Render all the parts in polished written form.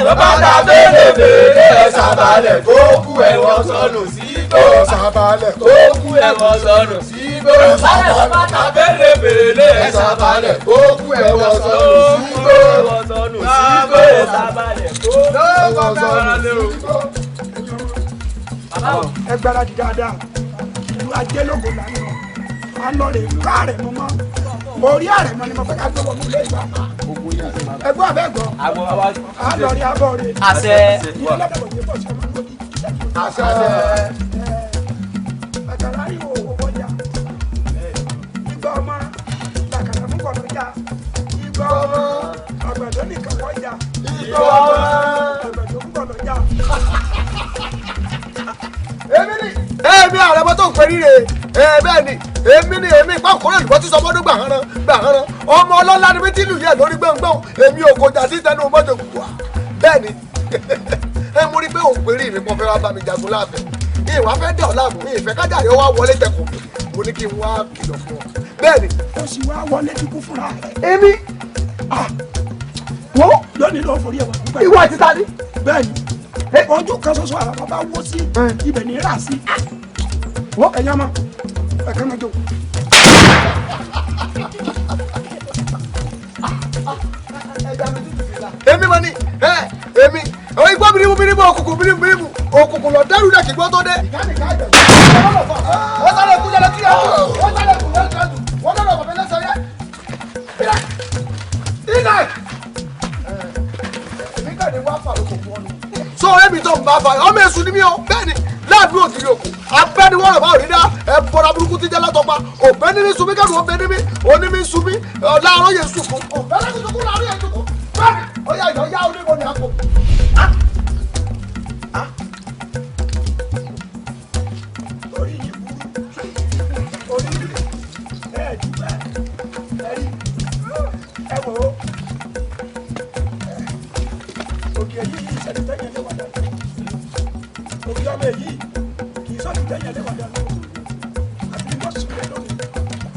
Bàbá ta bẹ́lẹ̀bẹ́lẹ̀ ẹ̀ sábàlẹ̀ kó kú ẹ̀wọ̀n sọnù sígbó. Sábàlẹ̀ kó kú ẹ̀wọ̀n sọnù sígbó. Bàbá ta bẹ́lẹ̀bẹ́lẹ̀ ẹ̀ sábàlẹ̀ kó kú ẹ̀wọ̀n sọnù sígbó. Ẹ̀wọ̀n sọnù sígbó. Sábàlẹ̀ kó kú ẹ̀wọ̀n sọnù sígbó. Ẹ gbáradì dáadáa, ìlú ajélógo là ń lọ. À ń lọ rè ká àrẹ̀mọ mọ́ orí àrẹ̀mọ ni mo fẹ́ ká gbé wọnú ilé ìgbà. Ẹgbọ́ abẹ́gbọ́, à ń lọ rí abọ́ rè. Àṣẹ. Ilé lọ́dọ̀ yìí bọ̀ sí ọmọ lórí. Àṣẹ. Àkàrà ríwo owó wọjà ìgbà ọmọ làkàrà mú bọ̀ lọ́jà ìgbà ọmọ àgbàdo nìkan wọjà ìgbà ọmọ àgbàdo mú bọ̀ lọ́jà. Èmi ni èmi àrẹ̀mọ tó ń pè ríre ẹ bẹ́ẹ̀ ni èmi ni èmi ìpàkọ́rẹ́ olùkọ́ tí sọmọdún gbàhánrán gbàhánrán ọmọ ọlọ́lá ni mi ti lù yẹ lórí gbọ̀ngbọ̀n èmi ò kọjá sí tẹnu mọ́jọ gbogbo wa bẹ́ẹ̀ ni ẹ mú rí pé òun pè rí mi pọ́n fẹ́ wá bá mi jagun láàfẹ́ ìwà fẹ́ dẹ̀ ọ́ láàmú ìfẹ́ kájà rẹ̀ wá wọlé tẹkùn mo ní kí n wá kìlọ̀ fún ọ bẹ́ẹ̀ ni. Ó sì wá wọlé kíkú fúnra rẹ̀. Èmi Wo lónìí ló forí ẹ̀ wá. Ìwọ àti ta ni. Bẹ́ẹ̀ ni ojú kan ṣoṣo àrà bàbá wó sí ibẹ̀ ní rà sí. Wọ́n ẹ̀yà ma ẹ̀ka máa jó. Èmi mọ ni ẹ èmi ọ igbó birimu birimu òkùnkùn birimu birimu òkùnkùn lọ dẹrù dẹ kí gbọ́ tó dé. Wọ́n sáré kú jẹlẹ kíyà wọ́n sáré kú jẹlẹ kíyà wọ́n dọ̀dọ̀ bàbá ẹlẹ́sẹ̀ yẹ. Ilẹ̀ èmi kàn ní wá fà lóko fún ọ ni. Sọ èmi tó ń bá fa ọmọ èṣù ni mí o bẹ́ẹ̀ ni láàbí ògiri òkú abẹ́ni wọ́n rẹ̀ bá òrí dá ẹ bọ́ra burúkú ti jẹ́ látọ̀pa òbẹ́ ní mi sunmi kẹ́nu òbẹ́ ní mi òní mi sunmi láàárọ̀ yẹn sunkún òbẹ́ ní mi sunkún láàárọ̀ yẹn sunkún bẹ́ẹ̀ni ó yà yọ yá onímọ̀ ní àpò. Orí yìí burú orí yìí ẹ dúpẹ́ ẹ rí ẹ wò ó òkè yìí yìí sẹ́ni tẹ́yẹ̀ lé wà dànù òkè ọmọ èyí kì í sọ́ni tẹ́yẹ̀ lé wà dànù àti bí wọ́n sùn lé lónìí.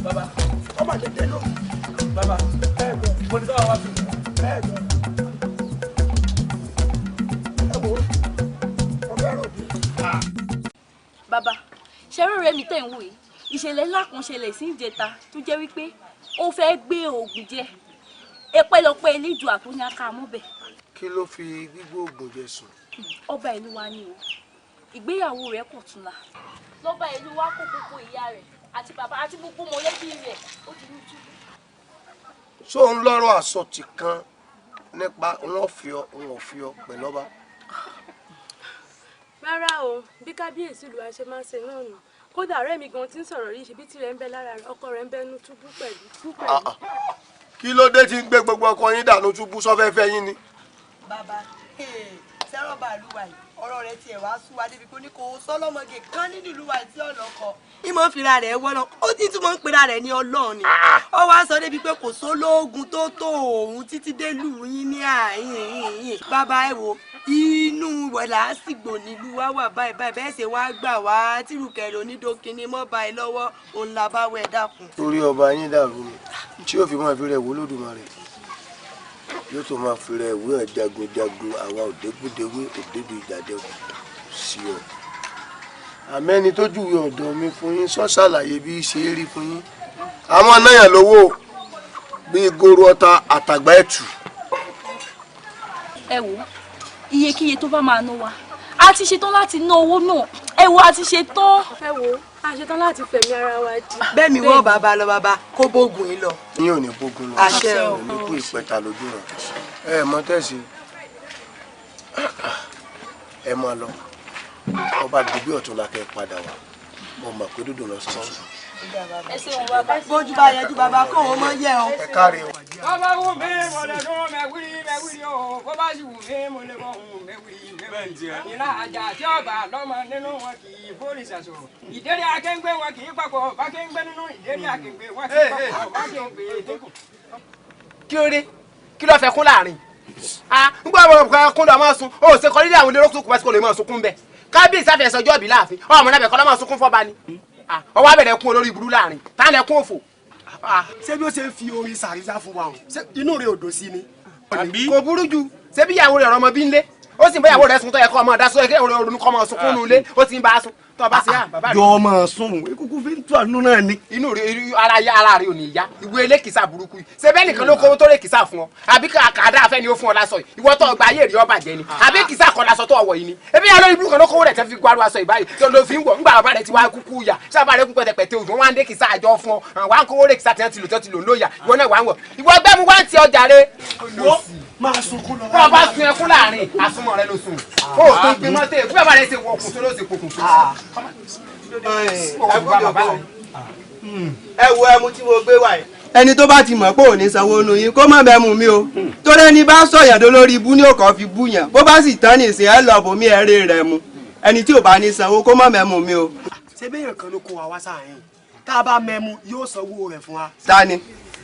Bàbá. Ọmọ àlejò lónìí. Bàbá. Ẹ gbọ́. Mo ní káwọn wá fi. Ẹ gbọ́. Ẹ wò ó ọbẹ̀ rò bí. Bàbá ṣẹ́rú rẹ̀ mi tẹ̀ ń wò yìí, ìṣẹ̀lẹ̀ ńlá kan ṣẹlẹ̀ sí ìjẹta tó jẹ́ wípé ó fẹ́ gbé oògùn jẹ ẹpẹ́lọpẹ́ elédùà tó ní aká mọ́bẹ̀. Kí ló fi gbígbó oògùn jẹ sùn? Ọba ìlú wa ni o, ìgbéyàwó rẹ̀ kò tún la. Lọ́ba ìlú wa kó gbogbo ìyá rẹ̀ àti bàbá àti gbogbo mọ̀lẹ́bí rẹ̀ ó di ní túbú. Ṣó ń lọ́rọ̀ àsọtì kan nípa wọn fi ọ wọn ò fi ọ pẹ̀lú ọba? Rárá o, bí kábíyèsí ìlú wa ṣe máa ń ṣe náà nù. Kódà ọ̀rẹ́ mi gan ti ń sọ̀rọ̀ yìí ṣe bí tirẹ̀ ń bẹ lára rẹ̀, ọkọ rẹ̀ ń bẹ nú túbú pẹ̀lú. Kí ló dé tí ń gbé gbogbo ọkọ yín dànù túbú sọ́fẹ́fẹ́ yín ni? Bàbá sẹ́rọ̀ bàálùwà yìí ọ̀rọ̀ rẹ̀ tiẹ̀ wá sú wa débi pé ní kò sọ́lọ́mọge kan nínú ìlú wa tí ọ̀nà kọ. Ìmọ̀ fira rẹ̀ wọ́lọ́ ó ti túmọ̀ ń pera rẹ̀ ní Ọlọ́run ni. Ó wá sọ débi pé kò sólóògùn tó tó òun títí dé lù yín ní àyìn. Bàbá ẹ wo inú wẹ̀lá sígbò nílùú wa wà báyìí báyìí bẹ́ẹ̀ ṣe wá gbà wá tìrùkẹ̀rẹ̀ onídókinni mọ́ báyìí lọ́wọ́ òun là bá wẹ̀ dákun. Torí ọba yín dàrú ni tí yóò fi máa fi rẹ̀ wó Olódùmarè yóò tó máa fi rẹ̀ wé jagunjagun àwa òdégúndéwé òdédú ìjàdẹ́kù sí ọ. Àmẹ́ni tó júwe ọ̀dọ̀ mi fún yín sọ ṣàlàyé bí í ṣe é rí fún yín. Àwọn náyà lówó bíi goro ọta àtàgbà ẹ̀tù. Ẹ wò iyekíye tó bá máa ná wa a ti ṣetán láti ná owó náà, ẹ wò a ti ṣetán. Ẹ wò a ṣetán láti fẹ̀mí ara wa jì. Bẹ́ẹ̀ mi wọ́n bàbá lọ bàbá kó bógun yín lọ. Yín ò ní bógun lọ. Àṣẹ o. Ò ní kú ìpẹta lójú rẹ. Ẹ mọ tẹ̀sí ẹ máa lọ ọba dìbí ọ̀tún la kẹ́ padà wá mo mọ̀ pé dúdú lọ sọ. Bójú bá yẹjú bàbá kó o mọ yẹ o. Ẹ káre o. Bàbá wù mí mo lè dún mẹ́wìrì mẹ́wìrì o, bó bá sì wù mí mo lè bọ̀ hùn mẹ́wìrì mẹ́wìrì. Ìlà àjà tí ọba lọ́mọ nínú wọn kì í fórí ṣàṣọ. Ìdérí akéǹgbé wọn kì í papọ̀ bá kéǹgbé nínú ìdérí akéǹgbé wọn kì í papọ̀ bá kéǹgbé dínkù. Kí ló dé? Kí ló fẹ́ kún láàrin? Ń gbọ́ àwọn ọmọ kún lọ máa sun ó ṣe kọ́ lílé àwọn olóró tó kù bá sí kò lè máa sunkún bẹ́ẹ̀. Kábíyèsí àfẹsọjọ́ ìbí láàfin ọmọ náà bẹ̀ kọ́ lọ́ máa sunkún fọ́ba ni. Ọwọ́ abẹ̀rẹ̀ kún olórí burú láàrin táwọn ẹkún òfò. Ṣé bí ó ṣe ń fi orin sàrísà fún wa o, ṣé inú rẹ̀ ò dùn sí ni? Kò burú jù Ṣé bí ìyàwó rẹ̀ ọ̀rọ̀ ọmọ bí ń lé? Ó sì ń bá ìyàwó rẹ̀ sùn tó yẹ kó ọmọ ọ̀dá sọ yẹ kí òun kọ́ ọmọ sunkún nulẹ̀ ó sì ń bá a sùn tó o bá ṣe hàn bàbá rẹ̀. Yọ ọmọ sùn ekuku fi ń tú àánú náà ni. Inú rẹ ara ya ara rẹ ò ní ya ìwé elékìsà burúkú yìí ṣé bẹ́ẹ̀ nìkan ló kó tó lè kìsà fún ọ àbí kàdá afẹ́ ni ó fún ọ lásọ yìí ìwọ tó gba ayé rí ọ bàjẹ́ ni àbí kìsà kọ lásọ tó ọwọ́ yìí ni ebi yàrá ibú kan ló kówó rẹ̀ tẹ́ fi gbaru aṣọ ìbáyìí tó ló fi ń wọ̀ ńgbà bàbá rẹ̀ ti wá kúkú yà sábà rẹ̀ kú pẹ̀tẹ̀pẹ̀tẹ̀ òjò wọn á dé kìsà àjọ fún ọ wà á kówó rẹ̀ kìsà tẹ́ ti lò tẹ́ ti lò lóyà ìwọ náà wà á wọ̀ ìwọ gbẹ́mu wá ń ti ọjà rẹ̀. Máa sunkún lọ. Bọ́ ọ bá sun ẹkún láàrin àsomọ́ rẹ ló sùn. Ó tó gbin mọ́tò bí bàbá rẹ ṣe wọ okùn tó ló ṣe pokùn tó. Ẹ wo ẹmu tí mo gbé wá yìí. Ẹni tó bá ti mọ̀ pé ò ní sanwó nu yín kó má mẹ́mu mi o, torí ẹni bá sọ̀yàn tó lórí ibú ní òkàn fi bú yàn, bó bá sì tán nìsín ẹ lọ bòmí ẹ rè rẹ mu, ẹni tí ò bá ní sanwó kó má mẹ́mu mi o. Ṣé béèyàn kan ló kó wa wá sáàyìn tá a bá mẹ́mu yóò sanwó rẹ̀ fún wa. Ta ni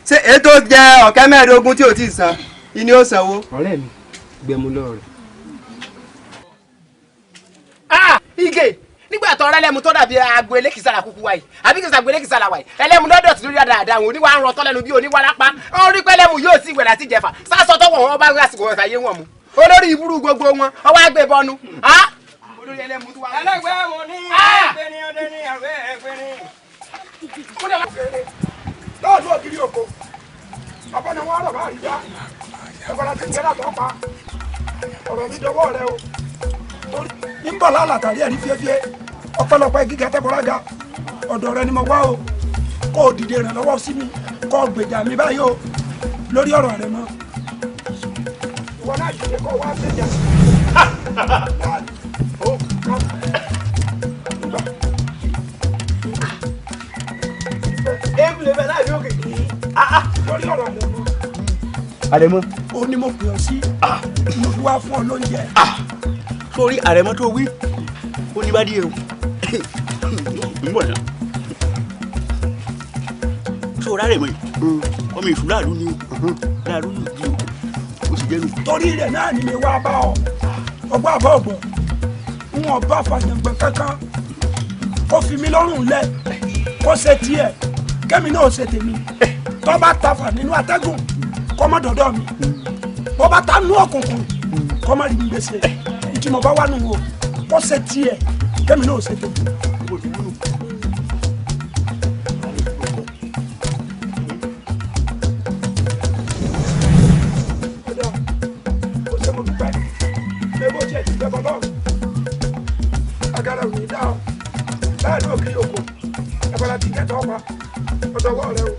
ṣé ètò jẹ ọ̀kẹ́ 25 tí ò tí ì san ìní ó sanwó. Ọ̀rẹ́ mi gbẹmu lọ rẹ. Ah, Ige nígbà tó ọ̀rẹ́ lẹ́mu tó dàbí agbo elékìsà kúkú wa yìí àbí kìsà agbo elékìsà la wa yìí ẹlẹ́mu lọ́dọ̀ tí lórí dáadáa àwọn oníwà ń rọ tọ́lẹ́nu bí oníwà lápá ó rí pẹ́lẹ́mu yóò sì wẹ̀ láti jẹ̀fà sásọ tọwọ́ wọn bá lásìkò ọ̀sà yé wọn mu olórí ìbúrú gbogbo wọn ọwọ́ àgbẹ̀ bọnu. Olórí ẹlẹ́mu tó wà. Ẹlẹ́gbẹ́ mo ní ẹgbẹ́ ní ọdẹ ní àwẹ̀ ẹgbẹ́ ní. Lọ́ọ̀dún ògiri òkò ọ̀pọ̀ ni wọ́n rọ̀ bá rí dá ẹ̀kọ́ láti ń jẹ́ látọ̀ pa ọ̀rọ̀ mi dọwọ́ rẹ o. Ń bọ̀ lálàtàrí ẹ̀rí fíẹ́fíẹ́ ọ̀pọ̀lọpọ̀ gíga tẹ́bọ̀rága ọ̀dọ̀ rẹ ni mo wá o, kó o dìde ìrànlọ́wọ́ sí mi, kó o gbèjà mi báyìí o lórí ọ̀rọ̀ rẹ mọ́. Ìwọ náà dìde kó o wá gbèjà sí mi. Èmi lè bẹ láì lókè. Lórí ọ̀rọ̀ rẹ mọ́. Àrẹ̀mọ. Ó ní mo pè ọ́ sí, mo fi wá fún ọ lóúnjẹ. Sórí àrẹ̀mọ tó wí, ó ní bá díẹ̀ o. Ń bọ̀ náà. Sórí àrẹ̀mọ yìí, ọmọ èṣù láàlú ni o, láàlú ni o, ó sì jẹ́nu. Torí rẹ̀ náà ni mi wá bá ọ, ọgbọ́n àbọ̀ ọ̀gbọ̀n, n ò bá fàjàngbọ̀n kankan, kó fi mi lọ́rùn lẹ̀, kó ṣe tiẹ̀, kẹ́mi náà ṣe tèmi, tó bá tafà nínú atẹ́gùn, kó má dọ̀dọ̀ mi, bó bá ta nú òkùnkùn, kó má rí mi gbèsè, ìtì mo bá wà nù o, kó ṣe tiẹ̀, kẹ́mi náà ṣe tèmi. Agara ò ní dá ọ láàrin òkè òkò ẹgbẹ́ra ti kẹta ọpa ọdọwọ́ rẹ o,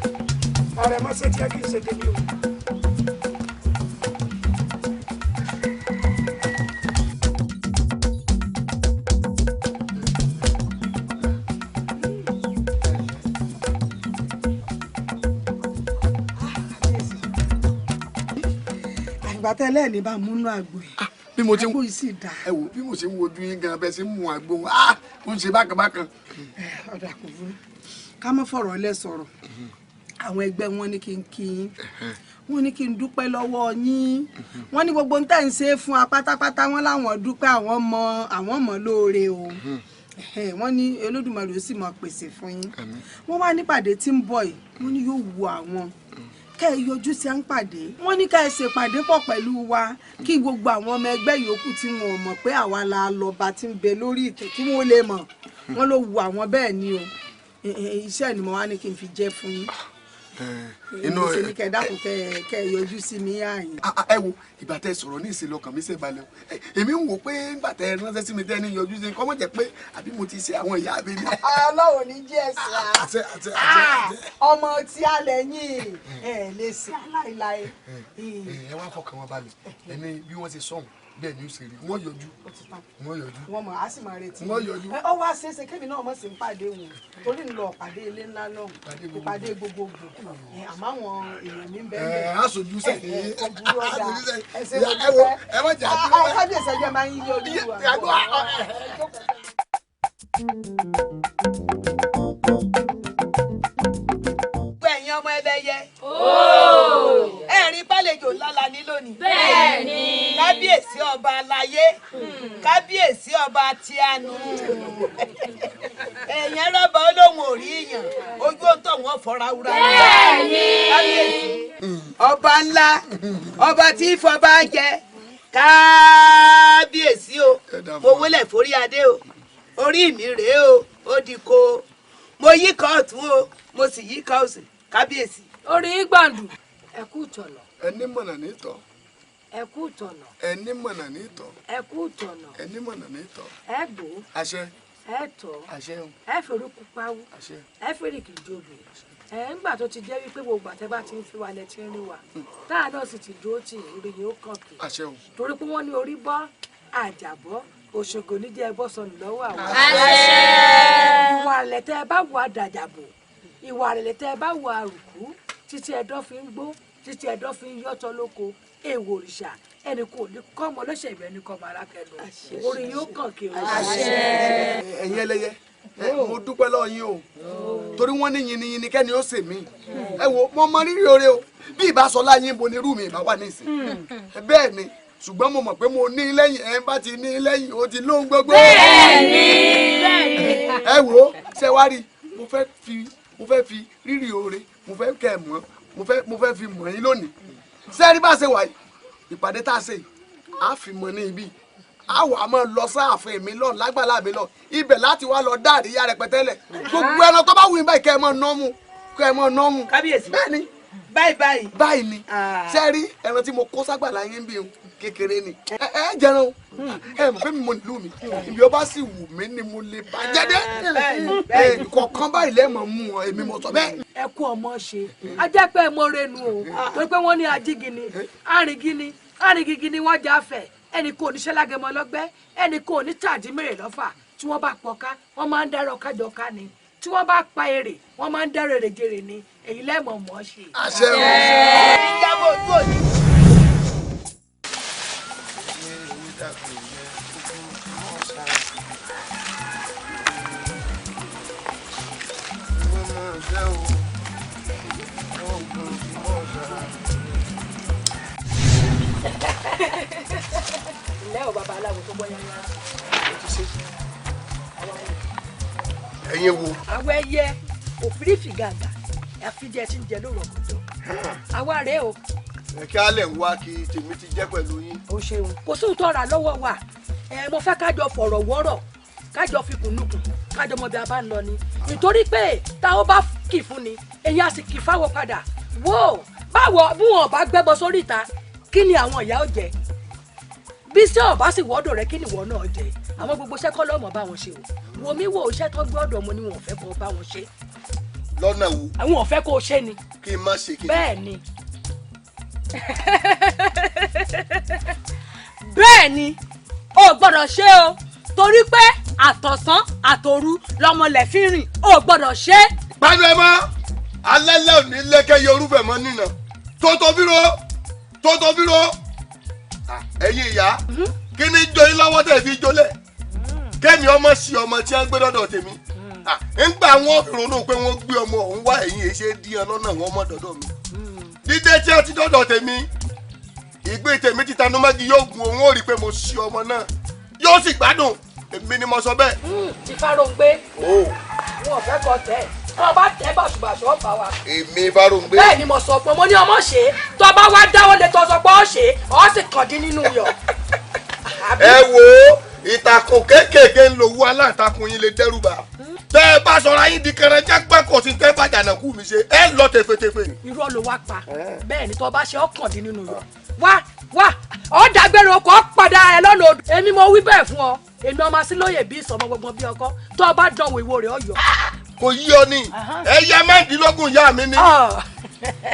ààrẹ má ṣe tiẹ̀ kí n ṣe tèmi o. Àgbà tẹ́lẹ̀ ní bá múnú àgbo yìí. Bí mo ti ń ẹ wò bí mo ṣe ń wojú yín gan bẹ́ẹ̀ ṣe ń mu àgbo ah ó ń ṣe bákan bákan. Ọ̀dà kò burú, ká má fọ̀rọ̀ lẹ̀ sọ̀rọ̀. Àwọn ẹgbẹ́ wọn ní kí n kí yín, wọ́n ní kí n dúpẹ́ lọ́wọ́ yín, wọ́n ní gbogbo tẹ́ ń ṣe fún wa pátápátá, wọ́n láwọn dúpẹ́, àwọn mọ̀ lóore o. Wọ́n ní Olódùmarè ó sì máa pèsè fún yín. Wọ́n wá nípàdé tí ń bọ̀ yìí, wọ́n ní yóò wu àwọn kẹ́ ẹ yọjú sí à ń pàdé, wọ́n ní ká ẹ ṣèpàdé pọ̀ pẹ̀lú wa, kí gbogbo àwọn ọmọ ẹgbẹ́ yòókù tí wọn ò mọ̀ pé àwa la lọ́ba tí ń bẹ lórí ìtẹ́ kí wọ́n lè mọ̀, wọ́n ló wu àwọn bẹ́ẹ̀ ni o. Iṣẹ́ ni mo wá ní kí n fi jẹ́ fún yín. Inú ẹ ní kẹ́ dákun kẹ́ ẹ yọjú sí mi àyìn. Ẹ wo ìgbà tẹ́ sọ̀rọ̀ ní ìsìn lọ́kàn mi ṣe balẹ̀ o, èmi ń wò pé ìgbà tẹ́ ránṣẹ́ sí mi tẹ́ ní yọjú sí kọ́mọ̀ jẹ́ pé àbí mo ti ṣe àwọn ìyá mi ni. Ọlọ́run ní jẹ́ ẹ̀sìn ọmọ tí a lẹ́yìn ẹ̀ lè ṣe aláìláì. Ẹ wá fọkàn wọn balẹ̀, ẹni bí wọ́n ṣe sọ̀hún bẹ́ẹ̀ ni ó ṣe rí, wọ́n yọjú, wọ́n yọjú. Wọ́n mọ̀ á sì máa retí. Wọ́n yọjú. Ọ wá ṣeéṣe kémi náà mọ̀ sí ń pàdé wọn torí ń lọ pàdé ilé ńlá náà, ìpàdé gbogbogbò, àmọ́ àwọn èèyàn mi ń bẹ́ẹ̀ bẹ́ẹ̀. Aṣojú sẹ́yìn, aṣojú sẹ́yìn, ẹ wo ẹ má jà á dúró. Kábíyèsí ẹjọ́ máa ń yí ojú wa. Gbogbo ẹ̀yin ọmọ ẹlẹ́yẹ. Ẹ̀rín pálejò ńlá la ní lónìí. Bẹ́ẹ̀ni. Kábíyèsí ọba aláyé, kábíyèsí ọba tíánu. Èèyàn rọ́bà olóhùn ò rí yàn, ojú ó tọ̀ wọ́n fọ́ra wúra. Bẹ́ẹ̀ni. Kábíyèsí. Ọba ńlá, ọba tí ìfọba jẹ, Kábíyèsí o, mo wólẹ̀ forí adé o, orí mi rèé o, ó di ko. Mo yí kan ọ̀tún o, mo sì yí kan òsì, kábíyèsí. Orí gbàǹdù, ẹ kú ìtọ̀nà. Ẹni mọ̀nà ní tọ̀. Ẹ kú ìtọ̀nà. Ẹni mọ̀nà ní tọ̀. Ẹ kú ìtọ̀nà. Ẹni mọ̀nà ní tọ̀. Ẹ gbó. Àṣẹ. Ẹ tọ̀. Àṣẹ o. Ẹ forúkú pawú. Àṣẹ. Ẹ fèrèkì jobi. Ẹ ńgbà tó ti jẹ́ wípé gbogbo àtẹ bá ti ń fi wa lẹ ti ń rí wa, táà náà sì ti dúró tì orí yìí ó kàn kì. Àṣẹ o. Torí pé wọ́n ní orí bọ́ àjàbọ́, Òṣogbo níjẹ́ ẹbọ sọnù lọ́wọ́ àwọn. Àṣẹ. Ìwà àlẹ̀ tẹ́ ẹ bá wọ àdàjàbò, ìwà àlẹ̀ tẹ́ ẹ bá wọ àrùkú, títí ẹ̀dọ́ fi ń gbó, títí ẹ̀dọ́ fi ń yọ́tọ̀ lóko, èèwọ̀ òrìṣà, ẹnì kò ní kọ́mọ lọ́sẹ̀ ìbẹ́ ní kọ́mọ arákẹ́nu. Orí yóò kàn kí o. Ẹ̀yin ẹlẹ́yẹ, mo dúpẹ́ lọ́wọ́ yín o, torí wọ́n ní yinyinyin kẹ́ni ó sè mí. Ẹ wo, mo mọ rírì oore o, bí ìbá sọ láyín bo ni irú mi ìbá wà nísìn. Bẹ́ẹ̀ ni, ṣùgbọ́n mo mọ̀ pé mo ní lẹ́yìn, ẹ̀ ń bá ti ní lẹ́yìn ó ti lóhun gbogbo. Bẹ́ẹ̀ni. Ẹ wo, ṣé wá rí, mo fẹ́ fi rírì oore, mo fẹ́ kẹ́ ẹ mọ̀, mo fẹ́ fi mọ̀ yín lónìí. Ṣé rí bá ṣe wà yìí, ìpàdé tá a ṣe yìí, á fi mọ̀ ní ibi a wà máa lọ sáàfin mi lọ lágbàlá mi lọ, ibẹ̀ láti wá lọ dá àríyá rẹpẹtẹ lẹ̀. Gbogbo ẹran tó bá wù yín báyìí, kẹ́ ẹ máa ná mú, kẹ́ ẹ máa ná mú. Kábíyèsí. Bẹ́ẹ̀ni. Báyìí báyìí. Báyìí ni. Ṣé rí ẹran tí mo kó ságbàlá yín bí kékeré ni, ẹ ẹ jẹran o. Ẹ mọ̀ pé mi mo nílùú mi, ibi ọba sì wù mí ni mo lè bá jẹ́dẹ́ kọ̀ọ̀kan báyìí lẹ́ẹ̀mọ̀ mú wọn, èmi mo sọ bẹ́ẹ̀. Ẹ kú ọmọ ṣe ajẹ́pẹ́ ẹ mọ́rẹ́nu o, torí pé wọ́n ní ajígini arìngíní arìngígini wọ́n já fẹ̀, ẹnì kò ní sẹ́lágẹmọ lọ́gbẹ́, ẹnì kò ní tàdí mèrè lọ́fà. Tí wọ́n bá pọ̀ká, wọ́n máa ń dárò kájọ ká ni. Tí wọ́n bá pa èrè, wọ́n máa ń dárò èrè jèrè ni. Èyí lẹ́mọ̀ mọ́ ṣe. Àṣẹ o. Ìjábọ̀ ojú òní. Ǹlẹ́ o, bàbá aláwo tó gbọ́ yányá. Ẹ̀yin wo? Àwọn ẹyẹ òfìrífì gàgà àfijẹ tí ń jẹ lóru ọ̀gànjọ́, àwa rèé o. Ẹ kí á lẹ̀ ń wá kí tèmi ti jẹ́ pẹ̀lú yín. O ṣeun. Kò sí òótọ́ ra lọ́wọ́ wa. Ẹ mo fẹ́ kájọ fọ̀rọ̀ wọ́rọ̀, kájọ fikùn nukùn, kájọ mọ bí a bá ń lọ ni, nítorí pé táwọn bá kì fún ni, èyí á sì kì fáwọn padà. Wò báwo bí wọn bá gbẹ́bọ sórí ìta, kí ni àwọn ìyá ó jẹ? Bí sí ọba sì wọ́dọ̀ rẹ, kí ni ìwọ náà jẹ? Àwọn gbogbo iṣẹ́ kọ́ lọ́mọ bá wọn ṣe o. Wo mi wo, iṣẹ́ tó gbọ́dọ̀ mo ni wọn ò fẹ́ kó bá wọn ṣe. Lọ́nà wo? Àwọn ò fẹ́ kó o ṣe ni. Kí n má ṣe kí ni? Bẹ́ẹ̀ ni, bẹ́ẹ̀ ni, o gbọ́dọ̀ ṣe o, torí pé àtọ̀sán àtòru lọmọlẹ̀ fi rìn, o gbọ́dọ̀ ṣe. Panu ẹ mọ́, alẹ́lẹ́ òní lẹ́kẹ́ yẹ orúfẹ́ mọ́ nínà tótó bíró tótó bíró. Ẹ̀yin ìyá, kí ni jó yín lọ́wọ́ tẹ̀ fi jólẹ̀ kẹ́mi ọmọ sí ọmọ tí wọ́n gbé dọ́dọ̀ tèmi? Ńgbà wọn fi ronú pé wọ́n gbé ọmọ ọ̀hún wá, ẹ̀yìn èyí ṣe dí ọ lọ́nà wọn mọ́ dọ́dọ̀ mi. Dídé tí wọ́n ti dọ́dọ̀ tèmi, ìgbé tèmi ti tanúmọ́gi yóò gun òun, ó rí i pé mo sí ọmọ náà, yóò sì gbádùn. Èmi ni mo sọ bẹ́ẹ̀. Ti Fáróǹgbé, wọn ò fẹ́ kọ́ tẹ̀ wọn bá tẹ́ bàṣubàṣu ọ̀fà wa. Èmi Fáróǹgbé? Bẹ́ẹ̀ ni mo sọ pé mo ní ọmọ ṣe, tó bá wá dáwọ́ lé tó sọ pé ó ṣe, ó sì kàn dín nínú yọ. Ẹ wo ìtàkùn kéékèèké ń lo owó aláǹtakùn yín lè dẹ́rù bà. Tẹ́ ẹ bá sọ̀rọ̀ ayín di kẹrẹjẹ pẹ́, kò sí tẹ́ bàjá náà kú mi ṣe, ẹ lọ tẹfẹtẹfẹ. Irọ́ ló wá pa. Bẹ́ẹ̀ ni, tó bá ṣe, ọkàn dín nínú yọ. Wá wá, ọ dágbére ọkọ̀, ọ padà ẹ lọ́nà odò. Èmi mo wí bẹ́ẹ̀ fún ọ, èmi ọmọ sílóye bí ìsọmọ gbọgbọn bí ọkọ, tó o bá dánwò ìwo rẹ̀ ọyọ. Kò yí ọ ní ẹyẹ 16 ìyá mi ní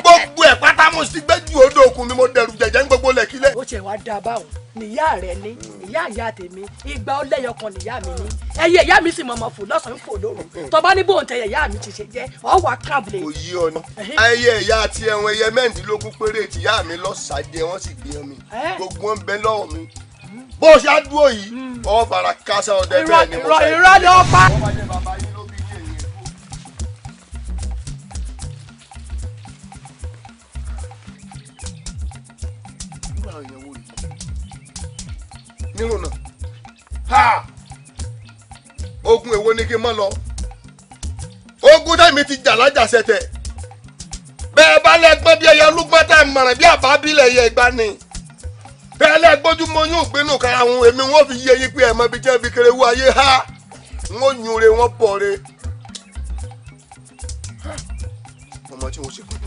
gbogbo ẹ pátá, mo sì gbé ju odò òkun mi, mo dẹrù jẹjẹ ń gbogbo lẹkílẹ. Ó tiẹ̀ wá dáa báwọn níyà rẹ ní ìyá ìyá tèmi, igba ó lẹ́yọ kan níyà mi ní ẹyẹ ìyá mi sì mọ̀mọ́ fò lọ́sàn-án fò lóru. Tọba ní bóun tẹyẹ ìyá mi ti ṣe jẹ́, ọ wà kábìlẹ̀. Kò yí ọ ní ẹyẹ ìyá àti ẹwọn ẹyẹ 16 péré tìyá mi lọ́sàájẹ, wọ́n sì gbé mi, gbogbo wọn bẹ lọ́wọ́ mi. Bó ṣe á dúró yìí, ọ fara kásá ọdẹ. Bẹ́ẹ̀ ni mo sọ. Irọ́ ni ó pa. Nírùnà ha, ogun èwo ni kí n má lọ? Ogun tẹ̀mí ti jà lájàṣẹtẹ̀ bẹ́ẹ̀ bá lẹ́gbọ́n bí ẹyẹ olúgbọ́n tẹ̀ mọ̀ràn bí àbá bílẹ̀ ẹyẹ ìgbà ni. Tẹ́lẹ̀ gbójúmọ́ yóò gbénú kára wọn èmi wọ́n fi yé yín pé ẹ̀ mọ ibi jẹ́ fi kéré wú ayé ha wọ́n yún re wọ́n pọ̀ re. Ọmọ tí wọ́n ṣe kọ́.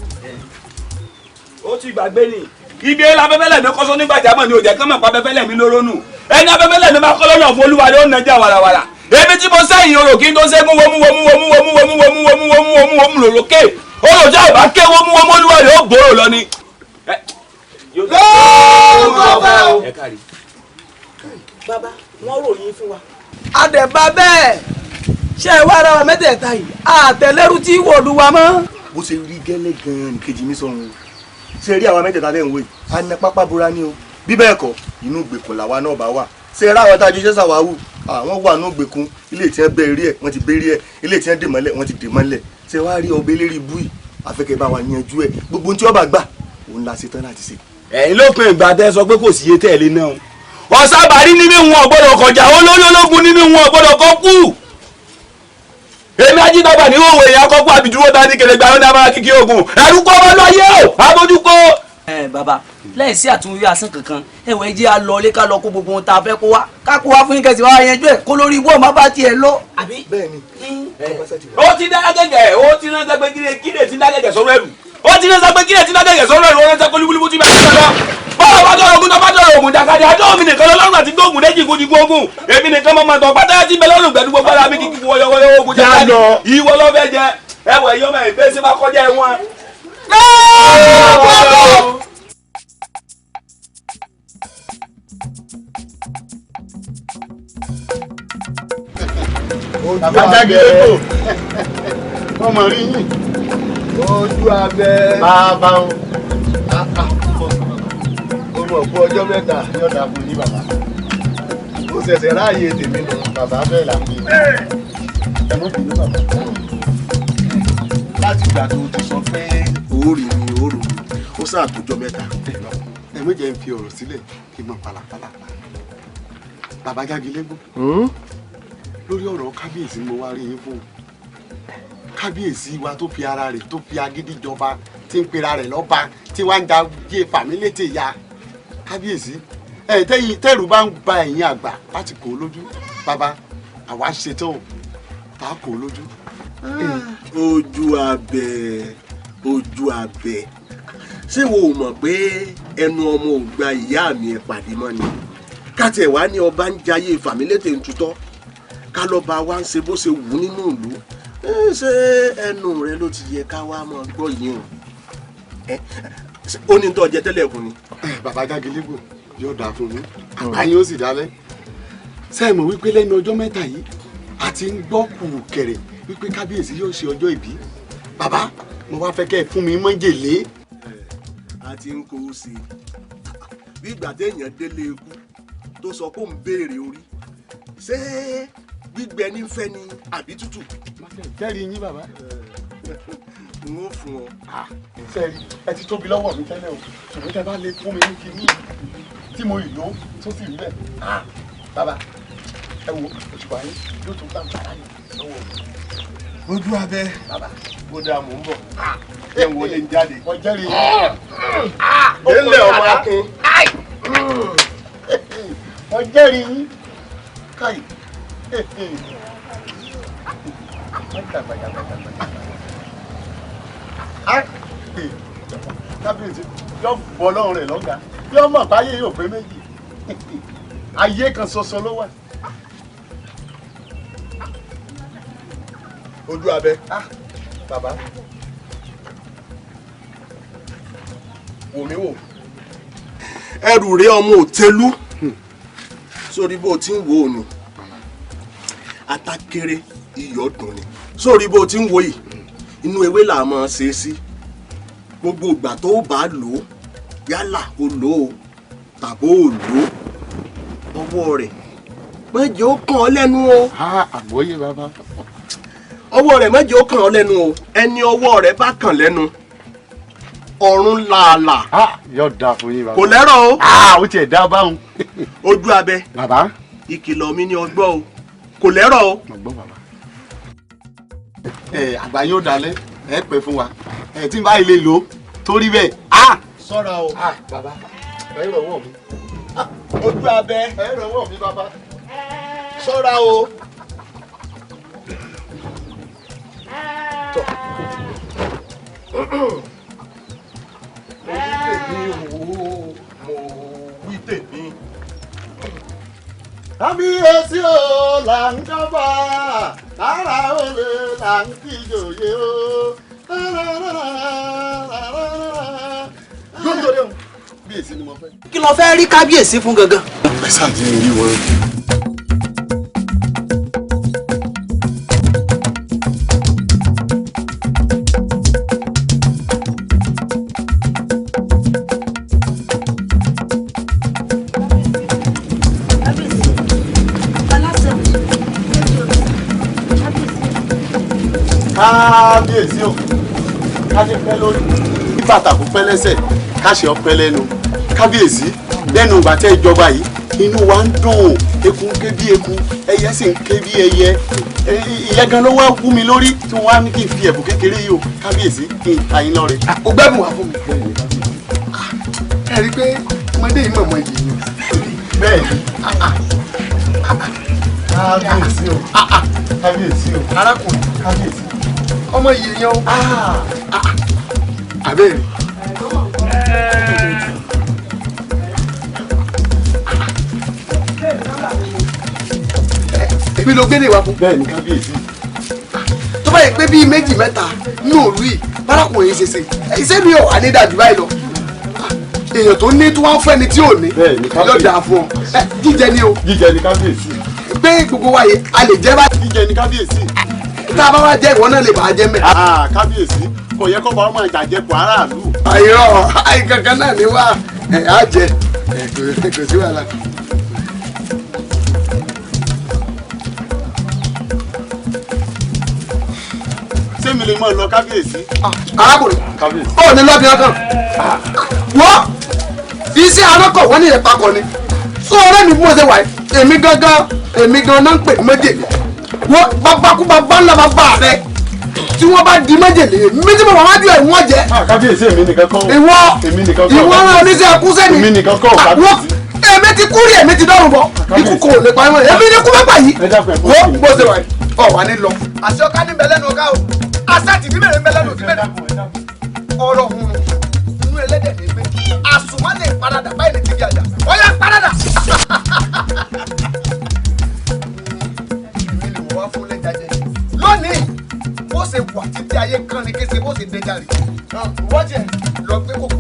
Ó ti gbàgbé ni ibi ẹ̀ lábẹ́fẹ́lẹ̀ mi kọ́sọ́ nígbàjámọ̀ ni ò jẹ́ kán mọ̀ pa abẹ́fẹ́lẹ̀ mi lóró nù ẹni abẹ́fẹ́lẹ̀ mi máa kọ́ lọ́nà fún olúwa ni ó nàjà wàràwàrà èmi tí mo sẹ́yìn orò kí n tó ṣẹ́gun wọmú wọmú wọmú wọmú wọmú wọmú wọmú wọmú wọmú wọmú lòlókè orò tí a bá ké wọmú wọmú olúwa ni ó gbòòrò lọ ni. Bàbá wọn ròyìn fún wa. Àdẹ̀bà bẹ́ẹ̀ ṣé ẹ wá ara wa mẹ́tẹ̀ẹ̀ta yìí àtẹ̀lẹ́rú tí wọ̀lú wa mọ́. Bó ṣe rí gẹ́lẹ́ gan-an nìkejì mi sọ̀rọ̀ ṣe rí àwa mẹ́tẹ̀ẹ̀ta lẹ́yìn wò yìí a ná pápá bora ní o bí bẹ́ẹ̀ kọ́ inú ìgbèkùn làwa náà bá wà ṣe rí àwọn tájú iṣẹ́ sàwáwù àwọn wà ní ìgbèkùn ilé tí wọ́n bẹ́ rí ẹ̀ wọ́n ti bẹ́ rí ẹ̀ ilé tí wọ́n dè mọ́lẹ̀ wọ́n ti dè mọ́lẹ̀ ṣe wá rí ọbẹ̀ lérí ibú yìí àfẹ́kẹ́ bá wa yanjú ẹ̀ gbogbo ohun tí wọ́n bá gbà òun la ṣe tán láti ṣe. Ẹ̀yin lópin ìgbà tẹ́ sọ pé kò sí iye tẹ́ẹ̀lé náà ọ̀sábàárí ní mi wọn gbọ́dọ̀ kọjá olórí ológun ní mi wọn gbọ́dọ̀ kọ́ kú èmi ajídọ́gba ní òwe ìyá kọ́kọ́ àbídúró dání kele gba ọ́nà abára kíkí ogun ẹ̀rú kọ́ ọmọ lọ́yẹ̀ o abójúkó. Ẹ bàbá lẹ́yìn sí àtúnwí asán kankan ẹ̀wọ̀ ẹ jẹ́ a lọ ilé ká lọ kó gbogbo ohun tá a fẹ́ kó wá ká kó wá fún yín kẹsì wá yanjú ẹ̀ kó lórí ibú ọmọ bá tiẹ̀ lọ. Bẹ́ẹ̀ni. Ó ti dá gẹ́gẹ́ ó ti rán sẹ́gbẹ́ kílè ti dá gẹ́gẹ́ sọ́rọ́ ẹ̀rù ó ti rán sẹ́gbẹ́ kílè ti dá gẹ́gẹ́ sọ́rọ́ ẹ̀rù ó rán sẹ́gbẹ́ olúbúlúbú ti bá ti lọ. Bọ́lá bá dọ̀rọ̀ ogun tó bá dọ̀rọ̀ ogun jàkadì àjọ mi nìkan lọ́rùn àti gbóògùn méjì kojú ogun èmi nìkan mọ́ máa tọ̀ pátá tí bẹ lọ́rùn gbẹ̀dú gbogbo ara mi kìkì wọyọwọyọ ogun jàkadì ìwọ ló fẹ́ jẹ ẹwọ ẹ̀yọ́ mẹ́ ìgbésí máa kọjá ẹ̀wọ̀n. Bàbá Jágilégò wọ́n mọ̀ rí yín. Ojú abẹ. Bàbá o. Ó mọ̀ fún ọjọ́ mẹ́ta. Yóò dáa fún yín bàbá. Ó ṣẹ̀ṣẹ̀ ráàyè tèmi nù. Bàbá bẹ́ẹ̀ là ń bí. Ẹ mọ̀ bínú bàbá. Láti ìgbà tó ti sọ pé òórì mi òórò mi, ó sáà tó jọ mẹ́ta. Ẹ má jẹ́ n fi ọ̀rọ̀ sílẹ̀ kí n mọ pàlàpàlàpà. Bàbá Jágilégò. Lórí ọ̀rọ̀ kábíyèsí mo wá rí yín fún un. Kábíyèsí wa tó fi ara rẹ̀ tó fi agídí jọba tí ń pera rẹ̀ lọ́ba tí wàá ń da yé fàmílétè ya. Kábíyèsí ẹ tẹ́yìn tẹ́rù bá ń ba ẹ̀yin àgbà láti kó o lójú bàbá àwa ṣetán o tá a kó o lójú. Ojú abẹ ojú abẹ ṣé wo ò mọ̀ pé ẹnu ọmọ ò gba ìyá mi ẹ̀ pàdé mọ́ ni káti ẹ̀ wá ní ọba ń jayé fàmílétè ń tutọ́ ká lọ́ba wa ń ṣe bó ṣe wù nínú ìlú ṣé ẹnu rẹ ló ti yẹ ká wá máa gbọ́ yìí o ó ní tó jẹ tẹ́lẹ̀ kù ni. Bàbá Jágilégò yóò dáa fún mi àgbà yín ó sì dálẹ́ ṣé ẹ mọ̀ wípé lẹ́nu ọjọ́ mẹ́ta yìí a ti ń gbọ́ kùrùkẹ̀rẹ̀ wípé kábíyèsí yóò ṣe ọjọ́ ìbí bàbá mo wá fẹ́ kẹ́ ẹ fún mi májèlé. A ti ń kó o sí i bí ìgbà téèyàn délé ikú tó sọ pé òun béèrè orí ṣé gbígbẹ ní fẹ́ ni àbí tútù. Jẹ́rìí yín bàbá. N ó fún ọ. Sẹ́ẹ̀rì ẹ ti tóbi lọ́wọ́ mi tẹ́lẹ̀ o ṣùgbọ́n tẹ́ bá lè fún mi ní kinní tí mo lò tó sì rí bẹ́ẹ̀. Bàbá ẹ wo òṣùpá yín yóò tún gbà bàrà yín lọ́wọ́ mi. Ojú abẹ bó dáa mò ń bọ̀ ẹ ń wọlé ń jáde. Wọ́n jẹ́rìí yín. Délé ọmọ akin. Wọ́n jẹ́rìí yín. Káyì. Kábíyèsí yóò bọ́ lọ́rùn rẹ̀ lọ́gàá yóò mọ̀ báyé yóò pé méjì ayé kan ṣoṣo ló wà. Ojú abẹ. Bàbá. Wò mí wò. Ẹrù rẹ ọmọ òtẹlú sórí bó o ti ń wo òní atakere iyọ̀ dùn ni sórí bó o ti ń wo yìí inú ewé là máa ṣe é sí gbogbo ìgbà tó o bá lò ó yálà o lò ó tàbó o lò ó ọwọ́ rẹ̀ má jẹ́ ó kàn ọ́ lẹ́nu o. Àgbọ́yé bàbá. Ọwọ́ rẹ̀ má jẹ́ ó kàn ọ́ lẹ́nu o ẹni ọwọ́ rẹ̀ bá kàn lẹ́nu ọ̀run làálàá. Yóò dáa fún yín bàbá. Kò lẹ́rọ̀ o. Ó tiẹ̀ dá báwọn. Ojú abẹ. Bàbá. Ìkìlọ̀ mi ni ọgbọ́ o kò lẹ́rọ̀ o. Mo gbọ́ bàbá. Ẹ àgbà yóò dalẹ̀ ẹ pẹ́ fún wa ẹ tí n bá ilé lò ó torí bẹ́ẹ̀. Ṣọ́ra o. Bàbá ẹ rọwọ́ mi. Ojú abẹ. Ẹ rànwọ́ mi bàbá. Ṣọ́ra o. Tọ́. Mo wí tèmi o, mo wí tèmi. Kábíyèsí o là ń dọ́gba, lára olè là ń kíjòyè o. Lóńdó bíyèsí ni mo fẹ́. Kí ló fẹ́ rí kábíyèsí fún gangan. Ẹ sáà jẹ́ rí wọn. Kábíyèsí o, káṣe pẹ́ lórí, kí bàtà kó pẹ́ lẹ́sẹ̀, káṣe ọpẹ́ lẹ́nu. Kábíyèsí, lẹ́nu ìgbà tẹ́ ìjọba yìí, inú wa ń dùn, eku ń ké bí eku, ẹyẹ sì ń ké bí ẹyẹ. Ìyẹn gan ló wá wú mi lórí tí wọ́n á ní kí n fi ẹ̀bùn kékeré yìí o, kábíyèsí, kí n ta yín lọ́rẹ. O gbẹ́bùn wá fún mi. Ẹ rí i pé ọmọdé yìí mọ̀mọ́ yìí ni. Bẹ́ẹ̀ ni, kábíyèsí o, kábíyèsí o, arákùnrin, kábíyèsí, ọmọ yìí yan o. Àbẹ́rẹ́. Èmi ló gbé lè wá fún. Bẹ́ẹ̀ ni kábíyèsí. Tó bá yẹ pé bíi méjì mẹ́ta ní òru yìí, bárakùnrin ṣe ṣe, iṣẹ́ mi ò wà ní dàjú báyìí lọ. Èèyàn tó ní tí wọ́n fẹ́ ni tí ò ní yóò dáa fún ọ. Jíjẹ ni o. Jíjẹ ni kábíyèsí. Pé gbogbo wa yìí a lè jẹ báyìí. Jíjẹ ni kábíyèsí. Tá a bá wá jẹ ìwọ náà lè bàá jẹ mẹ́. Kábíyèsí, kò yẹ kó bá ọmọ ìjàjẹ kó aráàlú. Àìrọ̀ àìkankan náà ni wá ẹ̀ á jẹ ẹ̀ kò sí wàhálà. Ṣé mi lè mọ̀ lọ kábíyèsí? Arákùnrin, ó ní lọ́bì ọkàn. Wọ́n iṣẹ́ arákọ̀ wọ́n ní ìpakọ̀ ni. Sọ ọ̀rẹ́ mi bí mo ṣe wà yìí, èmi gangan èmi gan náà ń pè ní májèlé. Wọ́n babakú babá ńlá bàbá rẹ̀ tí wọ́n bá di májèlé méjì mọ̀ wọ́n á ju ẹ̀wọ̀n jẹ. Kábíyèsí, èmi nìkan kọ́. Ìwọ èmi nìkan kọ́. ìwọ rán oníṣẹ́ akúṣẹ́ ni. Èmi nìkan kọ́ kábíyèsí. Èmi ti kú rí, èmi ti dọ́rùn bọ̀, ikú kò lè pa ẹ̀wọ̀n, èmi ní kú mẹ́fà yìí. Wọ́n bó ṣe wà yìí, ọ̀ wà ní lọ. Àṣẹ ọ̀ká ní bẹ lẹ́nu ọ̀gá o, àṣẹ tìbí mẹ́rin bẹ lẹ́nu òtí mẹ́rin. Ọ̀rọ̀ hùn inú ẹlẹ́dẹ̀ ní gbé, àsùnmọ́ lè paradà báyìí ní tìbí àjà, ọ̀yà paradà. Èmi lè wá fún lẹ́jà jẹ lónìí, bó ṣe wà títí ayé kan ní kése bó ṣe dẹjà rè wọ́n jẹ lọ gbé kòkó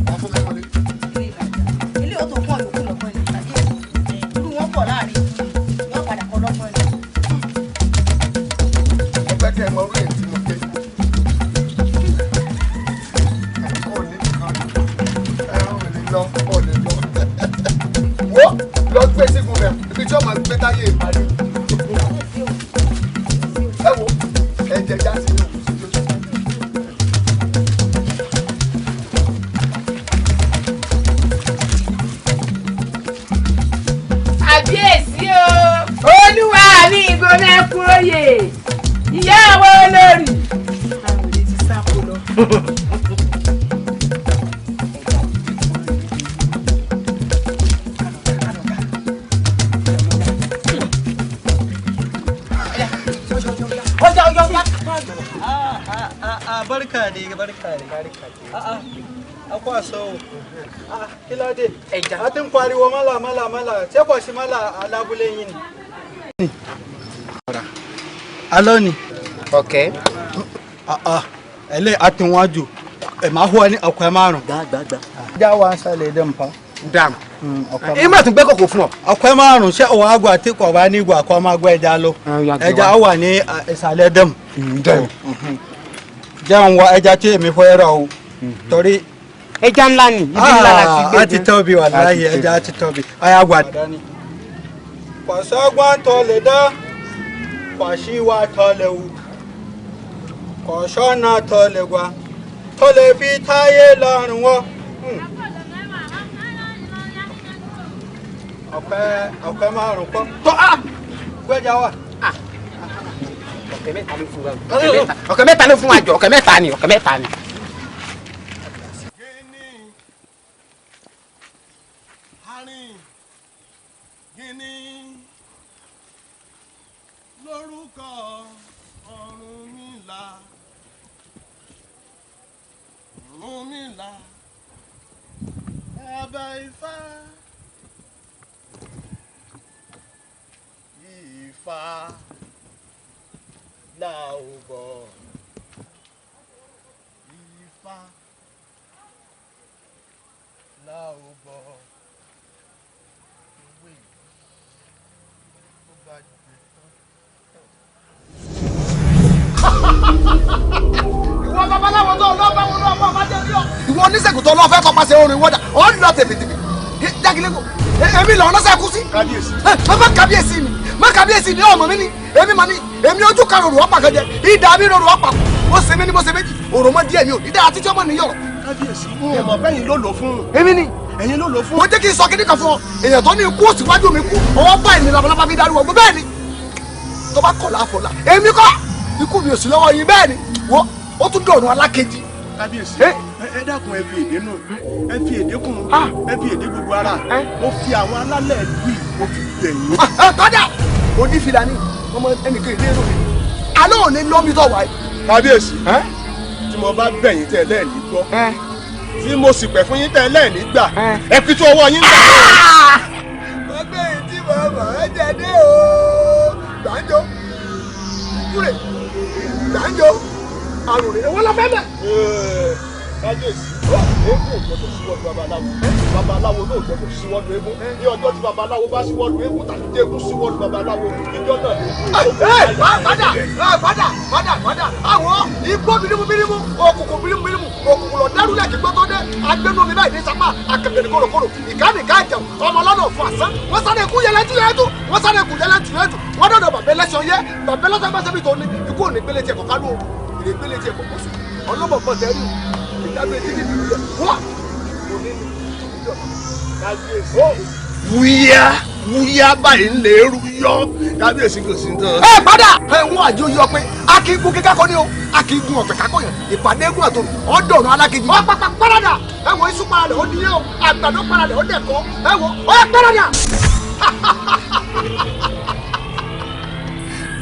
wá fún mi wọlé. Ilé ò tó kún ọ̀yọ́kù lọ́gbọ́n ni tàbí irú wọn pọ̀ láàrin yóò padà kọ́ lọ́gbọ́n ni. Mo fẹ́ kẹ́ ẹ mọ orí èyí tí mo gbé. Kò ní kan ẹran ò lè lọ, ò lè lọ. Wo lọ gbé sígun rẹ̀ ibi tí ọmọ gbé táyé ìparí. Ẹ wo ẹ̀jẹ̀ já sí ní òkú sí lójú. Àbíyèsí o, olúwa mi ìgbóná kúróyè, ìyá àwọn olórí. Àwọn olè ti sá kó lọ. Barka dai, barka dai, barka dai. A'a, akwa so. A'a, kí ló dé? A ti ń pariwo mọ́là mọ́là mọ́là, ṣé kò sí mọ́là alábúlé yín ni? Alọ́ ni. Ok. A'a, ẹlẹ́ àtiwájú, ẹ̀ máa hùwà ní ọ̀pẹ márùn-ún. Gbàgbàgbà. Já wa sálẹ̀ dẹ́n pa. Dam. Ẹ má tún gbẹ́ kòkò fún ọ. Ọ̀pẹ márùn-ún ṣé òun àgbà tí kò bá ní ìgbà kó máa gbọ́ ẹja lọ. Ẹja wà ní ìsàlẹ̀ dẹ́m. Jẹun wa ẹja tí èmi fẹ́ rà o. Torí. Ẹja ńlá ni, ibi ńlá la ti gbé. A ti tóbi wàláhì, ẹja ti tóbi. Ọ̀yà gbà. Kọ̀sọ́gbọ́n tó lè dá, kọ̀síwá tó lè wù, kọ̀sọ́nà tó lè gbà, tó lè fi táyé lọ́rùn wọ́. Ọ̀pẹ ọ̀pẹ márùn-ún kọ́. Tó a gbẹ́jà wà. Ọ̀kẹ́ mẹ́ta ló fún wa. Ọ̀kẹ́ mẹ́ta ló fún wa jọ, ọ̀kẹ́ mẹ́ta ni, ọ̀kẹ́ mẹ́ta ni. Arìn gíní lórúkọ Ọ̀rúnmìlà. Ọ̀rúnmìlà bàbá Ifá. Ifá là ó bọ̀. Ifá là ó bọ̀. Ewé yìí tó bá gbẹ tán. Ìwọ babaláwo tó lọ bá wọn lọ bá ọba jẹ rí ọ. Ìwọ oníṣègùn tó lọ fẹ́ tọpasẹ̀ orin wọ́dà ó ń lọ tèfètèfè jágilégò èmi lọ ọlọ́sẹ̀ kú sí. Kábíyèsí. Má kábíyèsí mi, má kábíyèsí mi, ọmọ mi ni èmi mà ní èmi ojú kan rorò ọ̀pá kan jẹ ìdá mi rorò ọ̀pá kù ó ṣe mí ní bó ṣe méjì òròmọ díẹ̀ mi ò ní dára títí ọmọ nìyọ̀rọ̀. Kábíyèsí, ẹ mọ̀ bẹ́yìn ló lò fún. Èmi ni. Ẹ̀yin ló lò fún. Mo jẹ́ kí n sọ kíní kan fún ọ, èèyàn tó ní ikú òsíwájú mi kú ọwọ́ báyìí ni labalábá fi darúgbó gbọ́ bẹ́ẹ̀ ni tó bá kọ̀ láfọ̀lá èmi kọ́ ikú mi ò sí lọ́wọ́ yín bẹ́ẹ̀ ni wo ó tún dọ̀rùn alákejì. Kábíyèsí, ẹ dákun, ẹ fi èdè nù, ẹ fi èdè kùn, ẹ fi èdè gbogbo ara. Mo fi àwọn alálẹ̀ ìlú yìí mo fi bẹ̀ yín. Kọ́dà onífìlà ni ọmọ ẹnìkan ìlú èrò mi alẹ́ òní lọ́mí tó wáyé. Kábíyèsí, tí mo bá bẹ̀ yín tẹ́ lẹ́ẹ̀ní gbọ́, tí mo sì pẹ̀ fún yín tẹ́ lẹ́ẹ̀ní gbà, ẹ fi tó ọwọ́ yín gbà. Wọ́n gbé ìdí bàbá ẹ jẹ dé o, gbàǹjo kúrè gbàǹjo àrùn rẹ̀ wọ́n lọ fẹ́ mẹ́. Kábíyèsí, eégún ò gbọdọ̀ síwọ́jú babaláwo, babaláwo náà ò gbọdọ̀ síwọ́jú eégún. Ní ọjọ́ tí babaláwo bá síwọ́jú eégún tàbí tí eégún síwọ́jú babaláwo, ìjọ náà lè kú. Padà padà padà padà, àwọn igbó birimu birimu, òkùnkùn birimu birimu, òkùnkùn lọ dárúlẹ̀ kí gbọ́ tó dé agbẹnu mi báyìí ní sapá akẹ́kẹ́ ní kòròkòrò ìkánìká jẹun ọmọ ọlọ́nà fún àsán. Wọ́n sáré ikú yẹlẹ́tù yẹlẹ́tù, wọ́n sáré ikú yẹlẹ́tù yẹlẹ́tù, wọ́n dọ̀dọ̀ bàbá ẹlẹ́sọ̀ yẹ bàbá ẹlẹ́sọ̀ bá sẹ́bi tó ní ikú òní gbélé tiẹ̀ kọ̀ọ̀kan ló ìrè gbélé tiẹ̀ kọ̀ọ̀kan sùn ọlọ́bọ̀bọ̀ tẹ́rù ìdájọ́ etí ti dìbò wá òní ni ìjọba. Wúyá wúyá báyìí ń lè rú yọ, kábíyèsí kò sí ní tán. Ẹ padà ẹ wọn àjò yọ pé a kì í gun kíkákọ ni o, a kì í gun ọ̀pẹ kákọ yẹn ìpàdé egun àtòrò ọ̀dọ̀rùn alákejì. Ọ pàpà parada ẹ wọ iṣu parada ó díye o, àgbàdo parada ó dẹ̀kọ́ ẹ wọ ọ yẹ parada.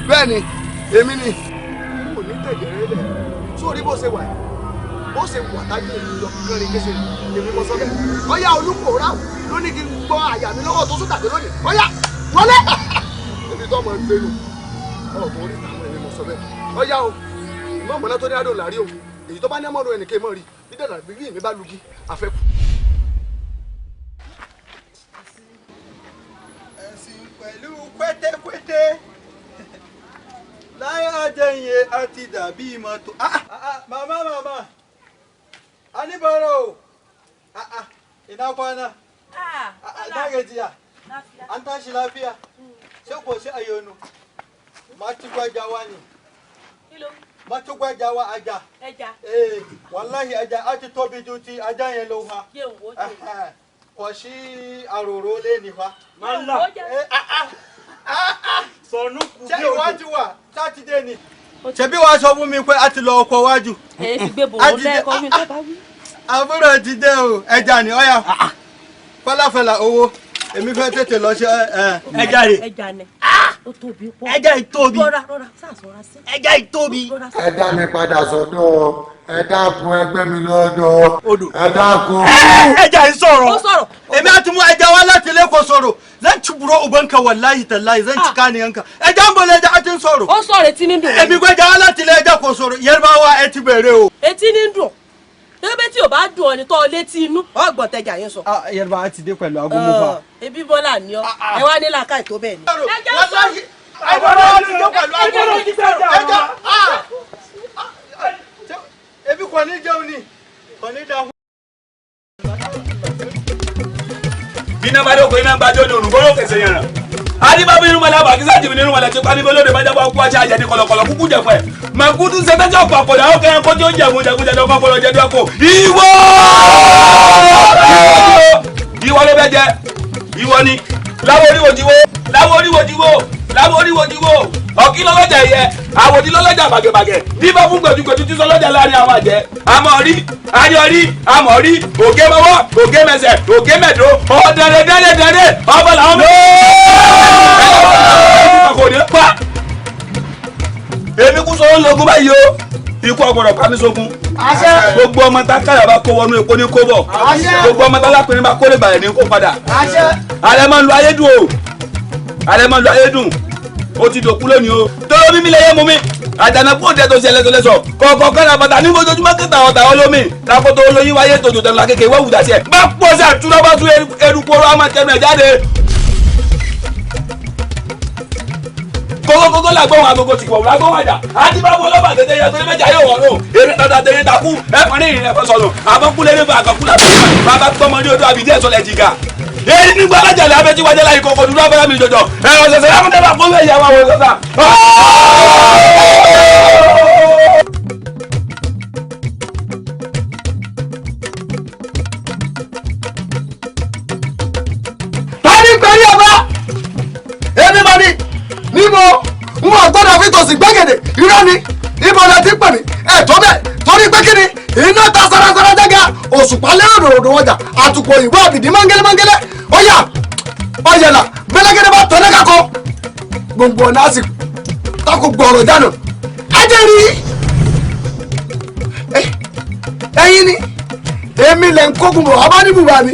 Bẹ́ẹ̀ni èmi ni kò ní tẹ̀jẹ̀rẹ́ lẹ̀ sórí bó ṣe wà yìí bó ṣe wà táyé èmi lọ kẹrin kéṣe èmi mọ sọ bẹ́ẹ̀. Ọyá olùkóra ló ní kí n gbọ́ àyà mi lọ́wọ́ tó sún tàbí lónìí. Ọyá wọlé èmi tó mọ̀ ń gbénu ọ̀rọ̀ tó rí àwọn èmi mọ sọ bẹ́ẹ̀. Ọyá o ìmọ̀ mọ̀lá tó ní adó làrí o, èyí tó bá ní ọmọdún ẹnìkan mọ̀ rí dídàdà bí èmi bá lugi àfẹ́kù. Ẹ̀sìn pẹ̀lú pétékúté láyé àjẹyìn àti dàbí mọ́tò. Màmá màmá anibaro, ina kwana? Na gajiya? An tashi lafiya? Ṣé kò sí àyọnu? Mátúgbàjáwa ni. Mátúgbàjáwa ajá. Ẹja. Ee, wàláhì ajá á ti tóbi ju ti ajá yẹn lọ ha. Kò sí àròrò lé ní fa. Mọ́lá. Sọnù kù Ṣé ìwájú wa sátidé ni? Ṣebí wàá sọ fún mi pé a ti lọ ọkọ̀ wájú. Ẹ fi gbé bò ó lẹ́ẹ̀kọ́ mi tó bá wí. Àbúrò ti dé o, ẹja ni ọ̀yà. Fọláfọlá owó, èmi fẹ́ tètè lọ ṣe ẹ. Ẹja rè. Ẹja ni. Ó tóbi pọ̀. Ẹja yìí tóbi. Rọra rọra sàṣọra sí. Ẹja yìí tóbi. Ẹ dá mi padà sọ́dọ̀, ẹ dákun ẹgbẹ́ mi lọ́dọ̀, ẹ dákun. Ẹja yìí sọ̀rọ̀. Ó sọ̀rọ̀. Èmi á ti mú ẹja wá láti ilé kò sọ̀rọ̀. Zan ci buro ubanka wallahi tallahi zan ci kaniyanka. Ẹja ń bọ̀ lẹ́ja á ti ń sọ̀rọ̀. Ó sọ̀rọ̀ etí ní dùn. Èmi gbẹ́ja wá láti ilé ẹja kò sọ̀rọ̀. Yarbawa ẹ ti bẹ̀rẹ̀ o. Etí ní dùn. Tẹ́lẹ̀ tí o bá dùn ọ ní tọ́ létí inú ọgbọ̀n tẹja yẹn sọ. Yarbawa ti dé pẹ̀lú agomofa. Ebi bọ́lá ni ọ, ẹ wá ní làákàyè tó bẹ́ẹ̀ ni. Ẹja sọ̀rọ̀. Ẹja ti dé pẹ̀lú agomofa. Ẹja ebi kò ní jẹun ni kò ní dáhùn. Bíná bá dóko iná bá jóni òrùn bóró kẹsẹ̀ yẹn ràn. Adébábí irúnmọlẹ̀ àbàkísà jìbìnì irúnmọlẹ̀ tí pálíbó lóde bá jábọ̀ kú aṣá àjẹní kọ̀lọ̀kọ̀lọ̀ kúkú jẹ̀fọ́ ẹ̀. Màkútù sẹ́tẹ́jọ́ ọ̀pọ̀ àpọ̀dà ó kẹ́yìn kó tí ó jẹ̀mú jẹ̀mú jẹ̀dọ̀ ọkọ̀ ọpọlọ jẹ̀dọ̀ ọkọ̀. Ìwọ! Ìwọ ló fẹ́ jẹ. Ìwọ ni. Láwo oríwo jíwó. Láwo oríwo jíwó. Láwo oríwo jíwó. Ọ̀kí lọ́lọ́jà ẹ̀yẹ, àwòdì lọ́lọ́jà bàgẹ̀bàgẹ̀, bíbá fún gbẹ̀dúgbẹ̀dú tí sọlọ́jà láàrin àwọn àjẹ́. Àmọ̀ rí, ayọ̀ rí, àmọ̀ rí, ògé mọ́wọ́, ògé mẹsẹ̀, ògé mẹ̀dó, ọ̀dẹ̀rẹ̀ dẹ́rẹ̀ dẹ́rẹ̀, ọba làwọn mẹ́. Kò ní pa. Èmi kú sọ́wọ́n lọ́gùn báyìí o, ikú ọ̀gbọ̀dọ̀ pa mí sógun. Gbogbo ọmọ tá káyà bá kó wọnú epo ní kó bọ̀. Gbogbo ọmọ tá lápẹ̀rẹ̀ bá kó lè bàrẹ̀ ní kó padà. Ààrẹ máa ń lo ayédùn o, ààrẹ máa ń lo ayédùn. Ó ti dòkú lónìí o. Tọ́lọ́ mímí lẹ́yẹ mú mi. Àjànàkú òde tó ṣe lẹ́sọ̀lẹ́sọ̀. Kọ̀ọ̀kan kọ́ra bàtà ní ojoojúmọ́ kẹta ọ̀tà olómi. Takoto olóyin wáyé tòjò tẹnu akéèké wọ́n wùdà sí ẹ̀. Bá pọ̀ sí àtúrọ̀ bá tún eruku oró àmọ́ tẹnu ẹ̀ jáde. Kókókókó làgbọ́n agogo ti wọ̀ lágbọ́n wàjà. Àti bá wọlé bàtẹ́ tẹ́yẹ tó ní mẹ́jà yóò wọ̀ nù. Eré tata tẹ́yẹ takú ẹ̀fọn ní ìrìn ẹ̀fọn sọnù. Àbọ̀kúlẹ̀ ní fàkàkú làbẹ̀ bàbá gbọ́mọdé odò àbídí ẹ̀sọ́lẹ̀ jìgà. Èyí nígbà alájàlẹ̀ abẹ́tí wájà láyé kọ̀ọ̀kan dúró abẹ́rẹ́ mi jọjọ. Ẹ̀rọ ṣẹ̀ṣẹ̀ lámúdé bá fún ẹ̀yà wa wọ̀ sọ́sà. Tani pẹ̀lú ọba èmi mà ní níbo n ò gbọ́dọ̀ fi tòsí gbẹ́gẹ̀dẹ̀ irọ́ ni ibo la ti pè mí ẹ̀ tó bẹ́ẹ̀ torí pé kí ni iná ta sarasara jága òṣùpá lérò ròdò ọjà àtùkò òyìnbó àbìdí mọ́ngẹ́lẹ́ mọ́ngẹ́lẹ́ ọ̀yà ọ̀yẹ̀là gbẹ́lẹ́gẹ́dẹ́ bá tọ́lẹ́ kakọ gbòǹgbò ọ̀nà àsì takò gbọ̀rọ̀ dànù ajẹ́ rí ẹ̀yin ni èmi lẹ̀ ń kógun bọ̀ ọba ní bùbá mi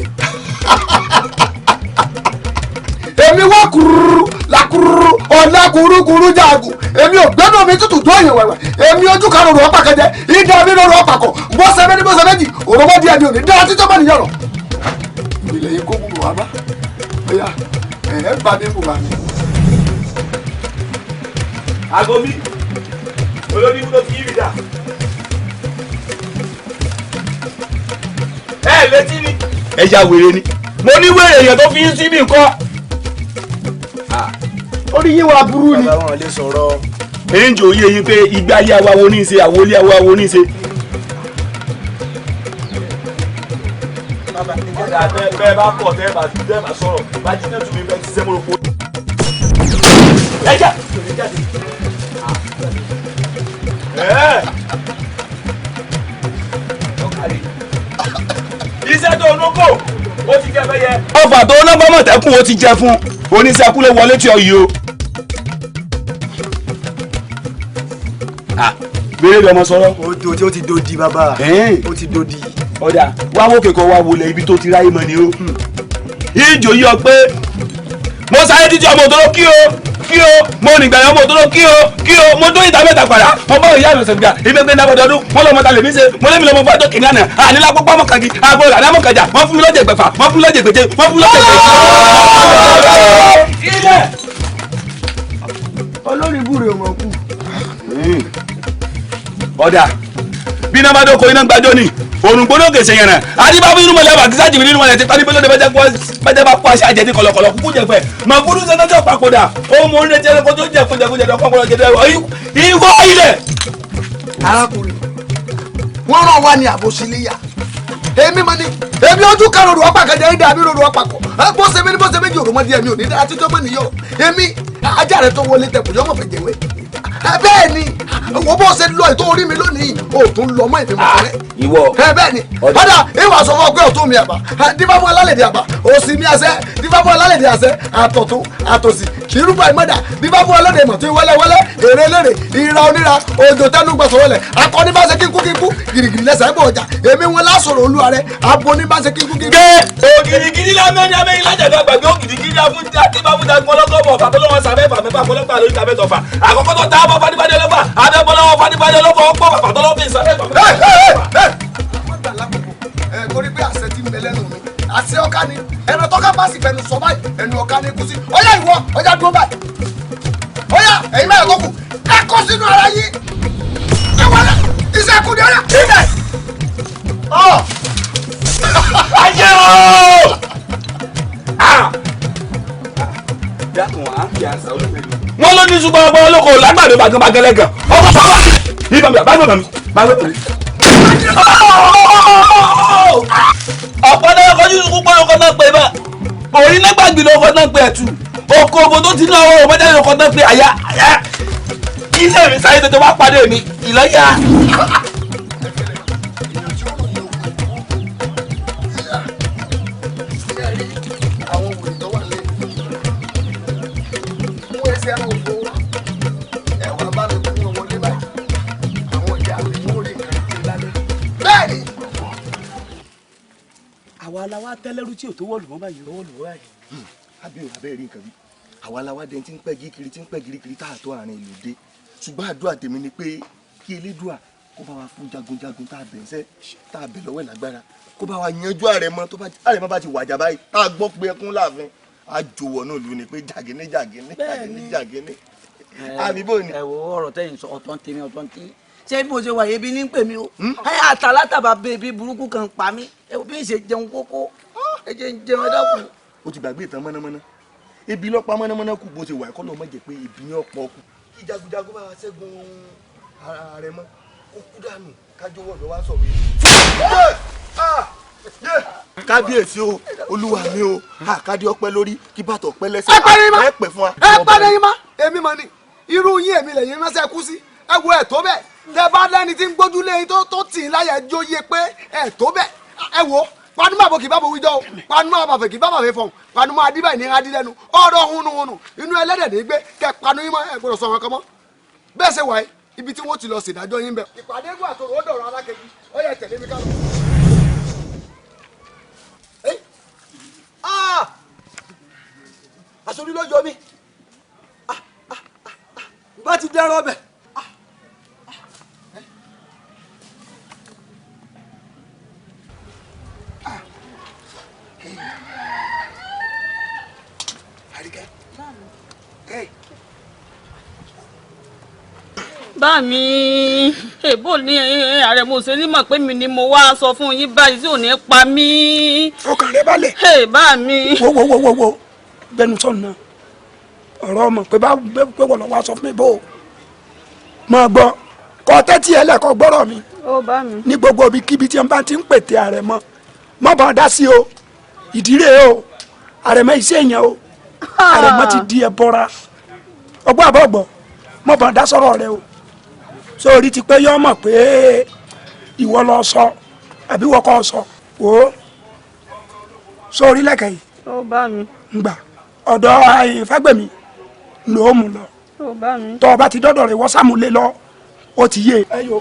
èmi wá kúrúrú lakururu ọ̀la kurukuru jaagu èmi ò gbẹ́nu mi tútù tó èèyàn wẹ̀wẹ̀ èmi ojú kan rò ọ̀pá kẹjẹ ìdá mi lọ́rọ̀ ọ̀pá kọ bọ́sẹ̀ méjì bọ́sẹ̀ méjì òròmọ́ díẹ̀ ni òní dára títọ́ bá nìyọ̀rọ̀. ilẹ̀ yìí kó gbogbo wa bá ọ̀yà ẹ̀ bá mi bù bá mi. Aago mi olórí ibùdó ti yí mi dà. Ẹ létí ni. Ẹ ya wèrè ni. Mo ní wèrè èèyàn tó fi ń sí mi nǹkan. Orí yín wa burú ni. Bàbá wọn lè sọ̀rọ̀. Èyí ń jò yé yín pé ìgbé ayé àwa wo ní í ṣe àwọlé àwa wo ní í ṣe. Bẹ́ẹ̀ bá pọ̀ tẹ́ bá sọ̀rọ̀ bá jí náà tún mi bẹ́ẹ̀ ti sẹ́ mo rò pé. Ẹ jà. Iṣẹ́ tó ń kó ó ti jẹ fẹ́ yẹ. Ọfà tó ń bá mọ̀tẹ́kùn ó ti jẹ fún oníṣẹ́kú ló wọlé tí ọ yìí o. Béèrè lọmọ sọ̀rọ̀. Ó ti dodi bàbá. Ó ti dodi. Ọ̀dà wá wókè kan wá wọlé ibi tó ti ráyè mọ́ ni o. Ìjò yí ọ pé mo sáré títí ọmọ òtóró kí o kí o mo nìgbà yẹn ọmọ òtóró kí o kí o mo dó ìta mẹ́ta padà mo bá ìyá mi sọ̀gbà ìgbẹ́gbẹ́ náà bọ̀dọ̀ ọdún wọn lọ́mọ ta lèmi ṣe mo lémi lọ́mọ fún àjọ kìnìún àná ànílá pópó ọmọ kàgí àgbo ìlànà ọmọ kàjà wọ́n fún mi lọ́jẹ̀ gbẹ̀fà wọ́n fún mi lọ́jẹ̀ gbèjé wọ́n fún mi lọ́jẹ̀ gbèjé. Olórí ibùrè ọmọ kú. Ọ̀dà bí iná bá dóko iná gbàjọ́ ni òrùn gbóná kèsè yẹn rẹ̀ adébábí inú mọ̀lẹ́ àbàkísà jìbìrì inú mọ̀lẹ́ ti tani bẹ́lẹ́ bẹ́jẹ́ bá kó aṣọ àjẹdí kọ̀lọ̀kọ̀lọ̀ kúkú jẹ̀fẹ̀ mà kúrú sẹ́ńtẹ́jọ́ papòdà ó mọ orílẹ̀ jẹ́ kó tó jẹ́ kó jẹ́ kó jẹ́ ìwọ ilẹ̀. Arákùnrin wọ́n rán wa ní àbòsílẹ̀yà èmi mọ ni èmi ojú kan rorò ọ̀pá kan jẹ́ ìdá mi rorò ọ̀pá kọ bó ṣe méjì bó ṣe méjì òròmọdé ẹ̀mí ò ní dára títọ́ mọ́ nìyọ̀ èmi ajá rẹ tó wọlé tẹkùn yọmọ fẹ́ jẹ̀wé bẹ́ẹ̀ ni wo bó ṣe lọ ètò orí mi lónìí o tún lọ mọ́ ìfimọ̀ rẹ. Ìwọ. Bẹ́ẹ̀ ni ọ̀dà ìwà sọ fún ọ pé ọ̀tún mi àbá dífáfún alálẹ̀dẹ̀ àbá òsì mi àṣẹ dífáfún alálẹ̀dẹ̀ àṣẹ àtọ̀tún àtòsì kìrúbà ìmọ̀dà dífáfún alálẹ̀dẹ̀ mọ̀tún wẹ́lẹ́wẹ́lẹ́ èrè lérè ìra oníra òjò tẹnu gbọ̀sọ̀wọlẹ̀ akọni bá ṣe kíkú kíkú gìrìgìrì lẹ́sẹ̀ bọ̀ ọjà èmi wọn lásòrò olúwa rẹ abo ní bá ṣe kíkú kíkú. Gé ògìrìgìrì lámẹ́rin amẹ́rin lájàdá gbàgbé ògìrìgìrì afúnjá tí bá fúnjá gbọ́lọ́gọ́mọ̀ bàbá sàbẹ̀ fàmẹ́fà fọlọ́gbà lórí tàbẹ́ tọ̀fà àkọ́kọ́ tó ta bọ́ fadífadé ọlọ́fà abẹ́bọ́lọ́wọ́ fadífadé ọlọ́fà ọ̀pọ̀ bàbá tọ́lọ́fà ìsàbẹ̀ fàmẹ́fà. Torí pé àṣẹ ti ń bẹ lẹ́nu mi àṣẹ ọ̀ka ni ẹnu tọ́ka bá sì fẹnu sọ báyìí ẹnu ọ̀ka ni kú sí ọ̀yá ìwọ ọ̀yá dúró báyìí ọ̀yá ẹ̀yin mẹ́rin tó kù ẹ kó sínú ara yín ẹ wọlé iṣẹ́ kù ní ọ̀yá ilẹ̀. Ayé o! Wọ́n ló ní ṣùgbọ́n ọgbọ́n olóko lágbàdo bàgẹ́bàgẹ́ lẹ́gàn ọkọ̀ bàbá mi bàbá mi bàbá mi. Ọ̀pọ̀ náà kọjú púpọ̀ ọkọ̀ náà pé bá òrí nágbàgbé lọ́kọ̀ náà pé ẹ̀tù oko obo tó ti náà ọwọ́ ọmọdé lọ́kọ̀ náà pé àyà àyà. Ilé mi sáyé tètè wá pàdé mi ìlọ́yà. Àwa la wá tẹ́lẹ́rú tí ò tó wọ̀lù mọ́ báyìí. Wọ́ọ̀lù mọ́ báyìí. Àbí ò abẹ́ rí nǹkan bí àwa la wá dẹni tí ń pẹ́ gíríkiri tí ń pẹ́ gíríkiri tá a tó àárín ìlú dé, ṣùgbọ́n àdúrà tèmi ni pé kí Elédùà kó bá wa fún jagunjagun tá a bẹ̀ ń sẹ́ tá a bẹ̀ lọ́wọ́ ẹ̀ lágbára kó bá wa yanjú Àrẹ̀mọ, tó bá Àrẹ̀mọ bá ti wàjà báyìí tá a gbọ́ pé ẹkún láàfin a jòwọ́ náà lù ní pé jàgínní jàgínní jàgínní jàgínní. Àbí bò ní. Ẹ wo ọ̀rọ̀ tẹ́yìn sọ ọ̀tọ̀ ń tèmi ọ̀tọ̀ ń tèmi, ṣé bí mo ṣe wà ebi ní pè mí o, àtàlátàbà bèbí burúkú kan pa mí, bí n ṣe jẹun kókó ẹ jẹ́ ń jẹun ẹ dákun. O ti gbàgbé ìtàn mọ́nàmọ́ná, ebi lọ́pàá mọ́nàmọ́ná kù bó ṣe wà ẹ̀kọ́ lọ́ọ́ mọ̀ jẹ́ pé ebi ní ọ̀pọ̀ kù. Kí jagunjagun bá wa ṣẹ́gun Àrẹ̀mọ kó kú dànù kájọ wọ̀dọ̀ wá sọ̀rọ̀ yìí. Kábíyèsí o, olúwa mi o, àkádé ọpẹ́ lórí kí bàtọ̀ pẹ́ lẹ́sẹ̀ ẹ pẹ́ fún wa. Ẹ pàdé yín má, èmi mọ̀ ni irú yín èmi lẹ́yìn ránṣẹ́ kú sí, ẹ wo ẹ̀ tó bẹ́ẹ̀ tẹ bá lẹ́ni tí ń gbójú lé yín tó tì í láyà jó yé pé ẹ tó bẹ́ẹ̀. Ẹ wo panumọ àbò kì bá bò wíjọ o, panumọ àbàfẹ kì bá bàfẹ fọhùn, panumọ adíbà ní adí lẹ́nu ọ̀rọ̀ hunuhunu inú ẹlẹ́dẹ̀ ní gbé kẹ panu yín mọ́, ẹ gbọ́dọ̀ sọ wọn kan mọ́ bẹ́ẹ̀ ṣe wáyé ibi tí wọ́n ti lọ ṣèdájọ́ yín bẹ́ẹ̀. Ìpàdé gùn àtòrò ó dọ̀rọ̀ alákejì ó yẹ tẹ̀lé mi ká lọ. Aṣọ orí ló yọ mí bá ti dẹ́rọ ọbẹ̀. Bá mi èbó ní Àrẹ̀mọ ṣe ní mọ̀ pé mi ni mo wá sọ fún yín báyìí tí ò ní pa mí. Ọkàn rẹ balẹ̀. Bá mi. Wo wo wo wo wo gbẹnu sọ̀nù náà ọ̀rọ̀ ọmọ pé bá pé wọ́n lọ wá sọ fún mi bó o máa gbọ́ kọ́ tẹ́tí ẹ lẹ́kọ̀ọ́ gbọ́rọ̀ mi. Ó bá mi. Ní gbogbo ibi kíbi tí wọ́n bá ti ń pètè Àrẹ̀mọ mọ́ bá dá sí o, ìdílé o, Àrẹ̀mọ iṣẹ́ èèyàn o, Àrẹ̀mọ ti di ẹ bọ́ra ọgbọ́n àbọ̀gbọ́ mọ́ bá dá sọ̀rọ̀ rẹ o, sórí ti pé yọ́ mọ̀ pé ìwọ lọ sọ àbí wọ́n kọ́ sọ wò ó sórí lẹ́kẹ̀ yìí. Ó bá mi. Ngbà ọ̀dọ̀ Fágbèmí ló mú lọ. Ó bá mi. Tọ́ ọ bá ti dọ́dọ̀ rẹ̀ wọ́n sàmúlé lọ ó ti yé. Ẹ yo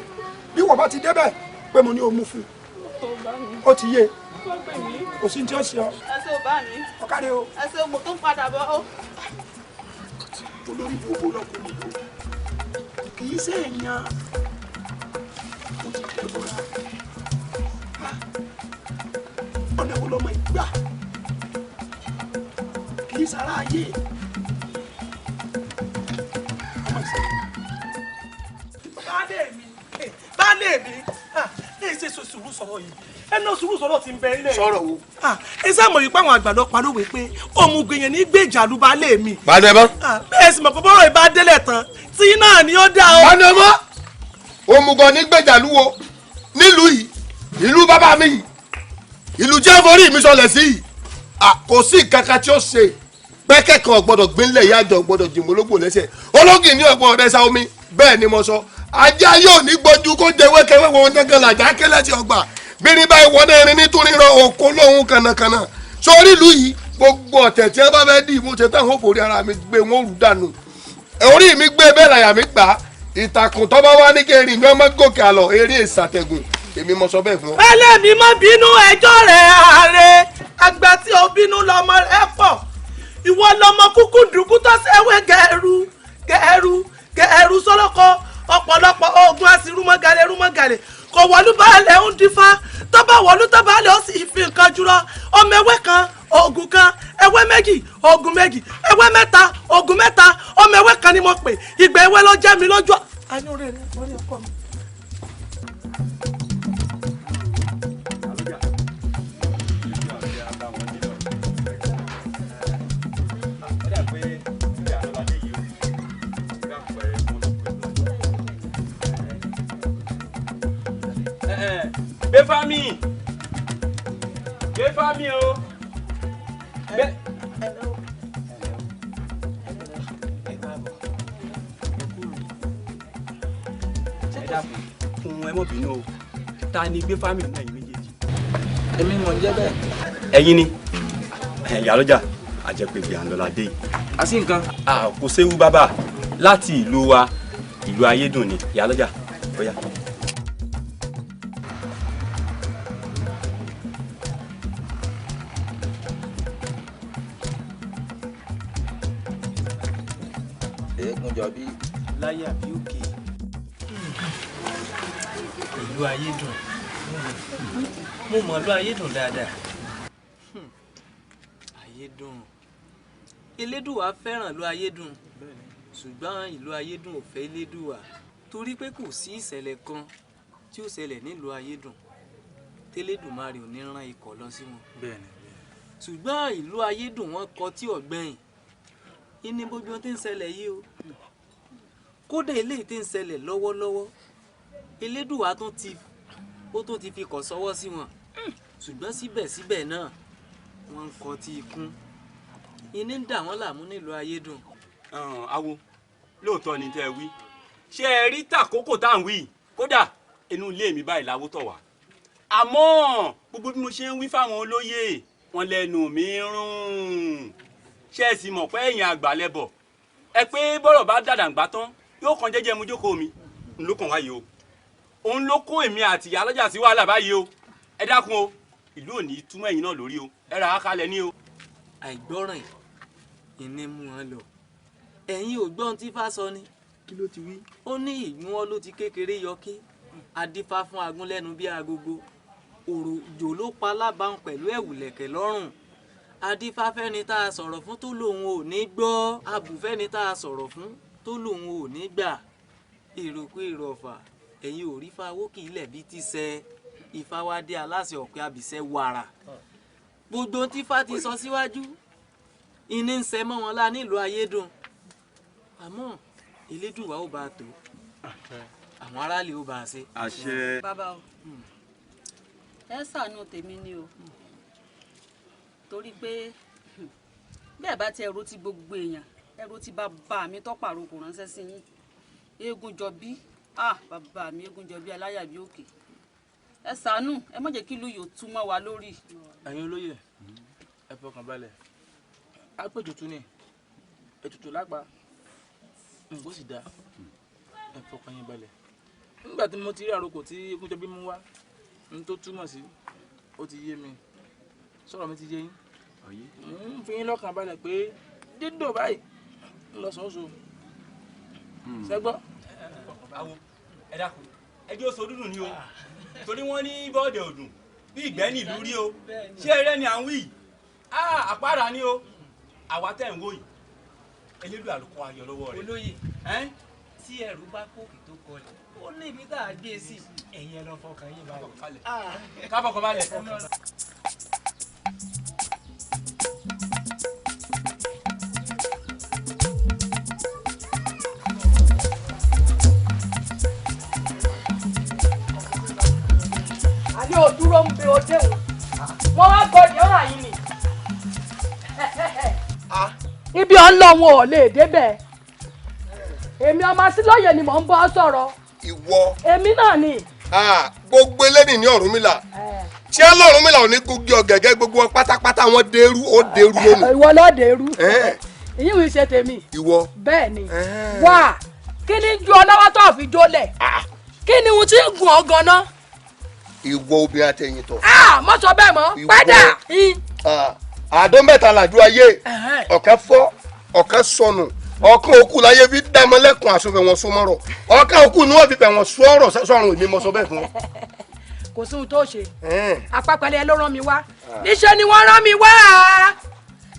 bí wọ́n bá ti débẹ̀ pé mo ní o mú fún un ó ti yé kò sí tí ó ṣe ọ. Ẹ ṣé o bá mi. Ọ̀kadì o. Ẹ ṣé mo tún padà bọ̀ o. Olórí gbogbo lọkùnrin kì í ṣe èèyàn ó ti dé bọ́ra ọ̀nà wo lọ́mọ ìgbà kì í sara ayé ọmọ ìṣe. Baálé mi, ẹ ṣe sùúrù sọ̀rọ̀ yìí, ẹ náà sùúrù sọ̀rọ̀ ti ń bẹ ilé. Sọ̀rọ̀ wo. Ẹ sáà mọ̀ wípé àwọn àgbà lọ parọ́wé pé òmùgọ̀ èèyàn ní gbèjà ló baálé mi. Baálé mọ́. Bẹ́ẹ̀ sì mọ̀ pé bọ́rọ̀ ìbá délẹ̀ tán tí náà ni ó dá o. Baálé mọ́, òmùgọ̀ ní gbèjà lúwo nílùú yìí, ìlú bàbá mi yìí, ìlú jẹ́ forí mi sọlẹ̀ sí yìí, kò sí nǹkan kan tí ó ṣe pẹ́kẹ́ kan gbọ́dọ̀ gbínlẹ̀ ìyájọ́ gbọ́dọ̀ jìmọ̀lógbò lẹ́sẹ̀ ológin ní ọ̀gbọ́n ọ̀rẹ́ sa omi bẹ́ẹ̀ ni mo sọ ajá yóò ní gbójú kó jẹ wékewé wọn gángan làjà kélé ti ọgbà bírin báyìí wọlé irin nítorí rọ òkó lóhun kànnàkànnà sórí ìlú yìí gbogbo ọ̀tẹ̀ tí wọ́n bá fẹ́ dì mo ṣe táwọn òfòrí ara mi gbé wọn rú dànù orí mi gbé bẹ́ẹ̀ làyà mi gbà ìtàkùn tó bá wá ní kẹrin mi ọmọ gòkè àlọ eré ìsàtẹ̀gùn èmi mo sọ bẹ́ẹ̀ fún ọ. Ẹlẹ́mi má bínú ẹjọ́ rẹ̀ ààrẹ àgbà tí ó bínú lọmọ rẹ̀ pọ̀ ìwọ lọmọ kúkú dùkú tó ṣẹ́wé gẹ̀ẹ́rú gẹ̀ẹ́rú gẹ̀ẹ́rú sọ́lọ́kọ ọ̀pọ̀lọpọ̀ oògùn àsìrúmọ́gàlẹ̀ rúmọ́gàlẹ̀ kò wọlú baálẹ̀ ń dífá tó bá wọlú tó baálẹ̀ ó sì fi nǹkan jùlọ ọmọ ewé kan oògùn kan ewé méjì oògùn méjì ewé mẹ́ta oògùn mẹ́ta ọmọ ewé kan ni mo pè ìgbà ewé ló jẹ́ mi lójú. àní orí rẹ orí ọkọ mi. Gbé fámi, gbé fámi o. Dákun fún ẹ mọ̀ bínú o, ta ni gbé fámìlì náà yín méjèèjì. Èmi mò ń jẹ́ bẹ́ẹ̀. Ẹ̀yin ni ìyálọ́jà àjẹpẹ̀bí àńlọ́ládé yìí. A sì nǹkan. Kò séwu bàbá, láti ìlú wa ìlú Ayédùn ni ìyálọ́jà bóyá. Eégúnjọbí. Láyé àbí òkè ìlú Ayédùn, mo mọ̀ ìlú Ayédùn dáadáa. Ayédùn, Elédùwà fẹ́ràn ìlú Ayédùn, ṣùgbọ́n ìlú Ayédùn ò fẹ́ Elédùwà torí pé kò sí ìṣẹ̀lẹ̀ kan tí ó ṣẹlẹ̀ nílùú Ayédùn tẹ́lẹ̀dùmarè ò ní rán ikọ̀ lọ sí wọn. Ṣùgbọ́n ìlú Ayédùn wọn kọ tí ọ̀gbẹ́yìn ìní gbogbo ohun tí ń ṣẹlẹ̀ yìí o. Kódà eléyìí tí ń ṣẹlẹ̀ lọ́wọ́lọ́wọ́, Elédùwà ó tún ti fi kọ̀ sọ́wọ́ sí wọn, ṣùgbọ́n síbẹ̀síbẹ̀ náà wọ́n ń kọ tí ikún ìní ń dà wọ́n láàmú nílùú Ayédùn. Awo lóòótọ́ ni tẹ́ ẹ wí, ṣé ẹ rí tàkókò tá à ń wí, kódà inú ilé mi báyìí láwó tọ̀ wá, àmọ́ gbogbo bí mo ṣe ń wí fáwọn olóyè wọn lẹ́nu mi rún. Ṣé ẹ sì mọ̀ pé ẹ̀yin àgbà lẹ́bọ̀ ẹ pé bọ́rọ̀ bá dàdàǹgbà tán yóò kàn jẹ́jẹ́ mu jókòó mi n ló kàn wáyé o, òun ló kó èmi àti ìyá lọ́jà sí wàhálà báyìí o. Ẹ dákun o, ìlú ò ní túmọ̀ ẹ̀yin náà lórí o, ẹ rà á kalẹ̀ ní o. Àìgbọ́ràn ìní mú wọn lọ, ẹ̀yin ò gbọ́n tí Ifá sọ ni. Kí ló ti wí? Ó ní ìgbọ́n ló ti kékeré yọké, adífá fún agúnlẹ́nu bí agogo, òròjò ló pa lábàáhùn pẹ̀lú ẹ̀wùlẹ̀kẹ̀ lọ́rùn. Adífáfẹ́ni tá a sọ̀rọ̀ fún tó lòun ò ní gbọ́, abùfẹ́ni tá a sọ̀rọ̀ fún tó lòun ò ní gbà. Èròkú èrò ọ̀fà, ẹ̀yin ò rí fáwọ́ kì í lẹ̀ bí ti sẹ́, ìfáwádé aláṣẹ ọ̀pẹ àbíṣẹ́ wàrà. Gbogbo tí Ifá ti sọ síwájú ìní ń sẹ mọ́ wọn lá nílùú Ayédùn, àmọ́ Elédùwà ó bá a tó, àwọn aráàlú ó bá a ṣe. Àṣẹ. Bàbá o, ẹ ṣàánú tèmi ni o, torí pé bẹ́ẹ̀ bá ti ẹ̀rọ ti gbogbo èèyàn, ẹ̀rọ ti bàbá mi tọ́pàrọ̀ kò ránṣẹ́ sí yín. Eégúnjọbí, bàbá mi Eégúnjọbí aláyàbí òkè, ẹ ṣàánú, ẹ má jẹ́ kí ìlú yìí ó tú mọ́ wa lórí. Ẹ̀yin olóyè ẹ fọkàn balẹ̀, á pè tutù ni ètùtù lápá nǹkó sì dáa, ẹ fọkàn yín balẹ̀. Nígbà tí mo ti rí àròkò tí Eégúnjọbí mú wá, n tó túmọ̀ sí ó ti yé mi, sọ̀rọ̀ mi ti yé yín. Ń fi yín lọ́kàn balẹ̀ pé dídò báyìí ń lọ sọ́ọ́sọ́ ṣẹ́gbọ́. Awo ẹ dákun, ẹjọ́ sọ dúdú ni o, torí wọ́n ní bọ́ọ̀dẹ̀ ọdún bí ìgbẹ́ ní ìlú rí o. Ṣé eré ni à ń wí yìí? Àpárá ni o, àwa tẹ̀ ń wò yìí, Elédùà ló kọ́ ayọ̀ lọ́wọ́ rẹ̀. Olóyè, tí ẹrù bá kókè tó kọlẹ̀, ó ní ibi tá a gbé e sí, ẹ̀yin ẹ lọ fọkàn yín balẹ̀. Ká fọkàn balẹ̀. Àní ò dúró ń bẹ ọdẹ o, wọn wá gbọ́dọ̀ ọ̀rọ̀ àyìn ni. Ibi ọ̀ ń lọ wọn ò lè débẹ̀. Èmi ọmọ Sílóyè ni mò ń bọ́ sọ̀rọ̀. Ìwọ. Èmi náà ni. Gbogbo eléyìí ní Ọ̀rúnmìlà. Tí Ọlọ́runmìlà ò ní gúgí ọ̀gẹ̀gẹ̀ gbogbo wọn pátápátá wọn dèrú ó dèrú lónìí. Ìwọ ló dèrú. Ìyí mi ṣe tèmi. Ìwọ. Bẹ́ẹ̀ ni. Wá, kí ni ju ọlọ́wọ́ tó fi jólẹ̀? Kí ni ohun tí ń gùn ọ́ gan-an? Ìwọ obìnrin àtẹ̀yìn tọ̀. Mọ́ sọ bẹ́ẹ̀ mọ́, padà. Àdó mẹ́ta làdó ayé, ọ̀kan fọ́, ọ̀kan sọnù, ọ̀kan òkú láyé fi dámọ́ lẹ́kùn àsopẹ̀ wọn so mọ́rọ̀, ọ̀kan òkú ni wọ́n fi bẹ̀ wọ́n sọ̀rọ̀ sọ̀rùn èmi mọ́ sọ bẹ́ẹ̀ fún wọn. Kò sí ohun tó ṣe, àpapẹ̀lẹ̀ ló rán mi wá, níṣẹ́ ni wọ́n rán mi wá,